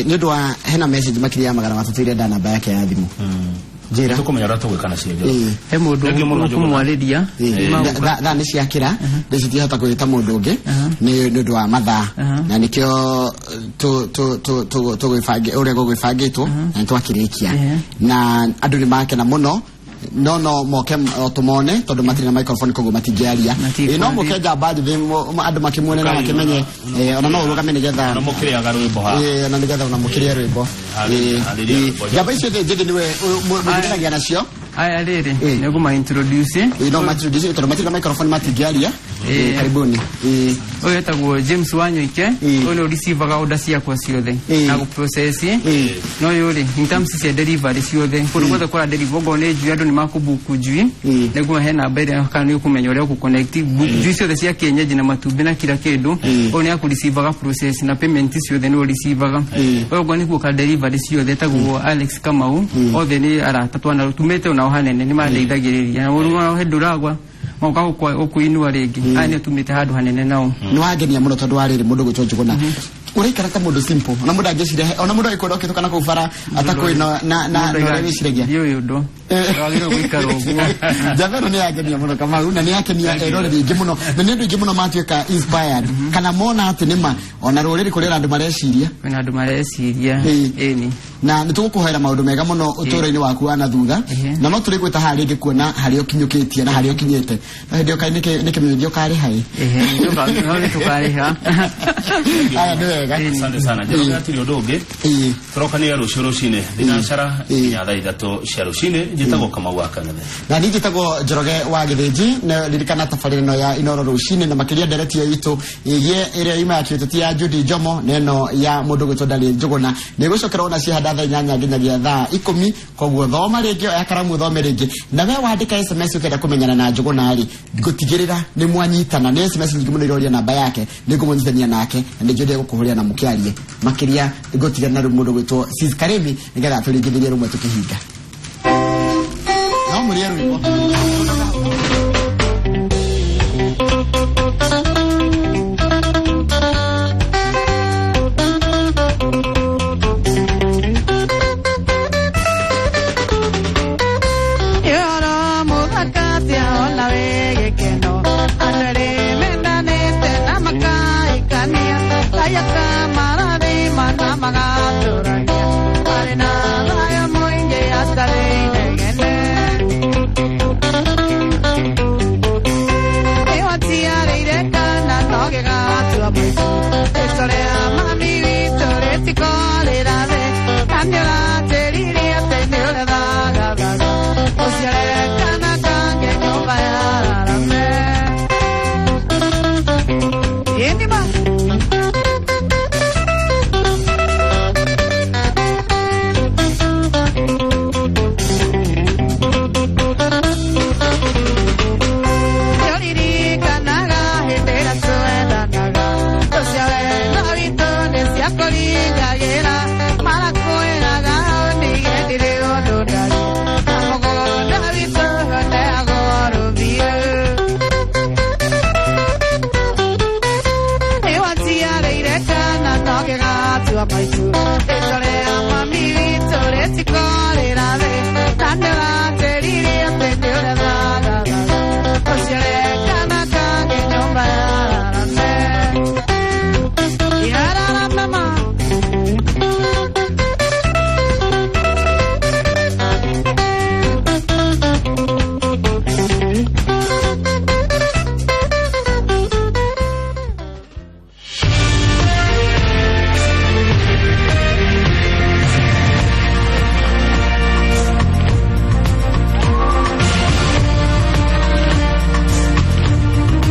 nĩ ũndũ wa hena message makĩria ya 300 irenda namba yake ya thimũ. Njĩra tũkũmenya ũrĩa tũgwĩka nacio. He mũndũ ũkũmwarĩria. Thaa nĩ ciakĩra ndĩcitihota kwĩta mũndũ ũngĩ nĩ ũndũ wa mathaa na nĩkĩo ũrĩa gũgwĩbangĩtwo na nĩtwakĩrĩkia na andũ nĩ makena mũno. No moke tũmone tondũ matirĩ na microphone koguo matingĩaria. No moke njamba njĩthĩ andũ makĩmuone na makĩmenye, ona no ũrũgame nĩgetha ona mũkĩrĩaga rwĩmbo haha. Ona nĩgetha ona mũkĩrĩe rwĩmbo. Njamba icio njĩthĩ nĩwe mũthiragia nacio. Aya rĩrĩ nĩngũma introduce. No ma introduce tondũ matirĩ na microphone matingĩaria. Karibuni. Ũyũ etagwo James Wanyoike, ũyũ nĩ ũreceivaga order ciakwa ciothe na gũprocess. No ũyũ rĩ in terms cia delivery ciothe kũndũ guothe kũra deliver okorwo nĩ njui andũ nĩ makũbuku njui nĩguo he namba ĩrĩa kana nĩ ũkũmenya ũrĩa ũkũconnect njui ciothe cia kienyeji na matumbĩ na kila kĩndũ. Ũyũ nĩ akũreceivaga process na payment ciothe nĩ ũreceivaga. Ũyũ ũguo nĩguo ka delivery ciothe etagwo Alex Kamau. Othe nĩ arata twana tumĩte onao hanene nĩ mandeithagĩrĩria na ũrĩa hĩndĩ ũragwa moka ũkũinua rĩngĩ aya nĩ tumĩte handũ hanene nao. Nĩ wangenia mũno tondũ wa rĩrĩ mũndũ gwĩtwo Njũgũna ũraikara ta mũndũ simple, ona mũndũ angĩciria, ona mũndũ angĩkwenda ũkĩtũkana kũu bara atakwĩ na ũrĩa wĩciragia. Ndiũĩ ũndũ wagĩrĩirwo gũikara ũguo. Njamba ĩno nĩ yangenia mũno Kamau, na nĩ yakenia eroreri aingĩ mũno, na nĩ andũ aingĩ mũno matuĩka inspired kana mona atĩ nĩma ona rũrĩrĩ kũrĩ andũ mareciria. Kwĩna andũ mareciria ĩni. Na nĩ tũgũkũhoera maũndũ mega mũno ũtũũro-inĩ waku wa na thutha, na no tũrĩ gwĩta haha rĩngĩ kuona harĩa ũkinyũkĩtie na harĩa ũkinyĩte. No hĩndĩ ĩyo nĩ kĩmenyithio ũkarĩha ĩ. No nĩ tũkarĩha. Aya nĩ wega. Asante sana. Njoroge hatirĩ ũndũ ũngĩ. Tũrokanĩre rũciũ rũcinĩ thinacara nginya thaa 3 cia rũcinĩ. Njĩtagwo Kamau wa Kang'ethe. Na niĩ njĩtagwo Njoroge wa Gĩthĩnji. Na ririkana tabarĩra ĩno ya Inooro rũcinĩ na makĩria ndereti ĩyo itũ ĩgiĩ ĩrĩa ima ya kĩũteti ya Judy Njomo na ĩno ya mũndũ gwĩtwo Daniel Njũgũna nĩ ĩgũcokerwo na ciahanda thaa 8 nginyagia thaa 10. Koguo thoma rĩngĩ, oya karamu ũthome rĩngĩ, na we wandĩka SMS ũkĩenda kũmenyana na Njũgũna rĩ, ngũtigĩrĩra nĩ mwanyitana. Nĩ SMS nyingĩ mũno iroria namba yake, nĩ ngũmũnyitania nake na nĩ njũĩ gũkũhũrĩra na mũkĩarie makĩria. Ngũtigana na rĩu mũndũ gwĩtwo Sis Karimi nĩgetha atũringithĩrie rũmwe tũkĩhinga. No mũrĩe rwĩmbo.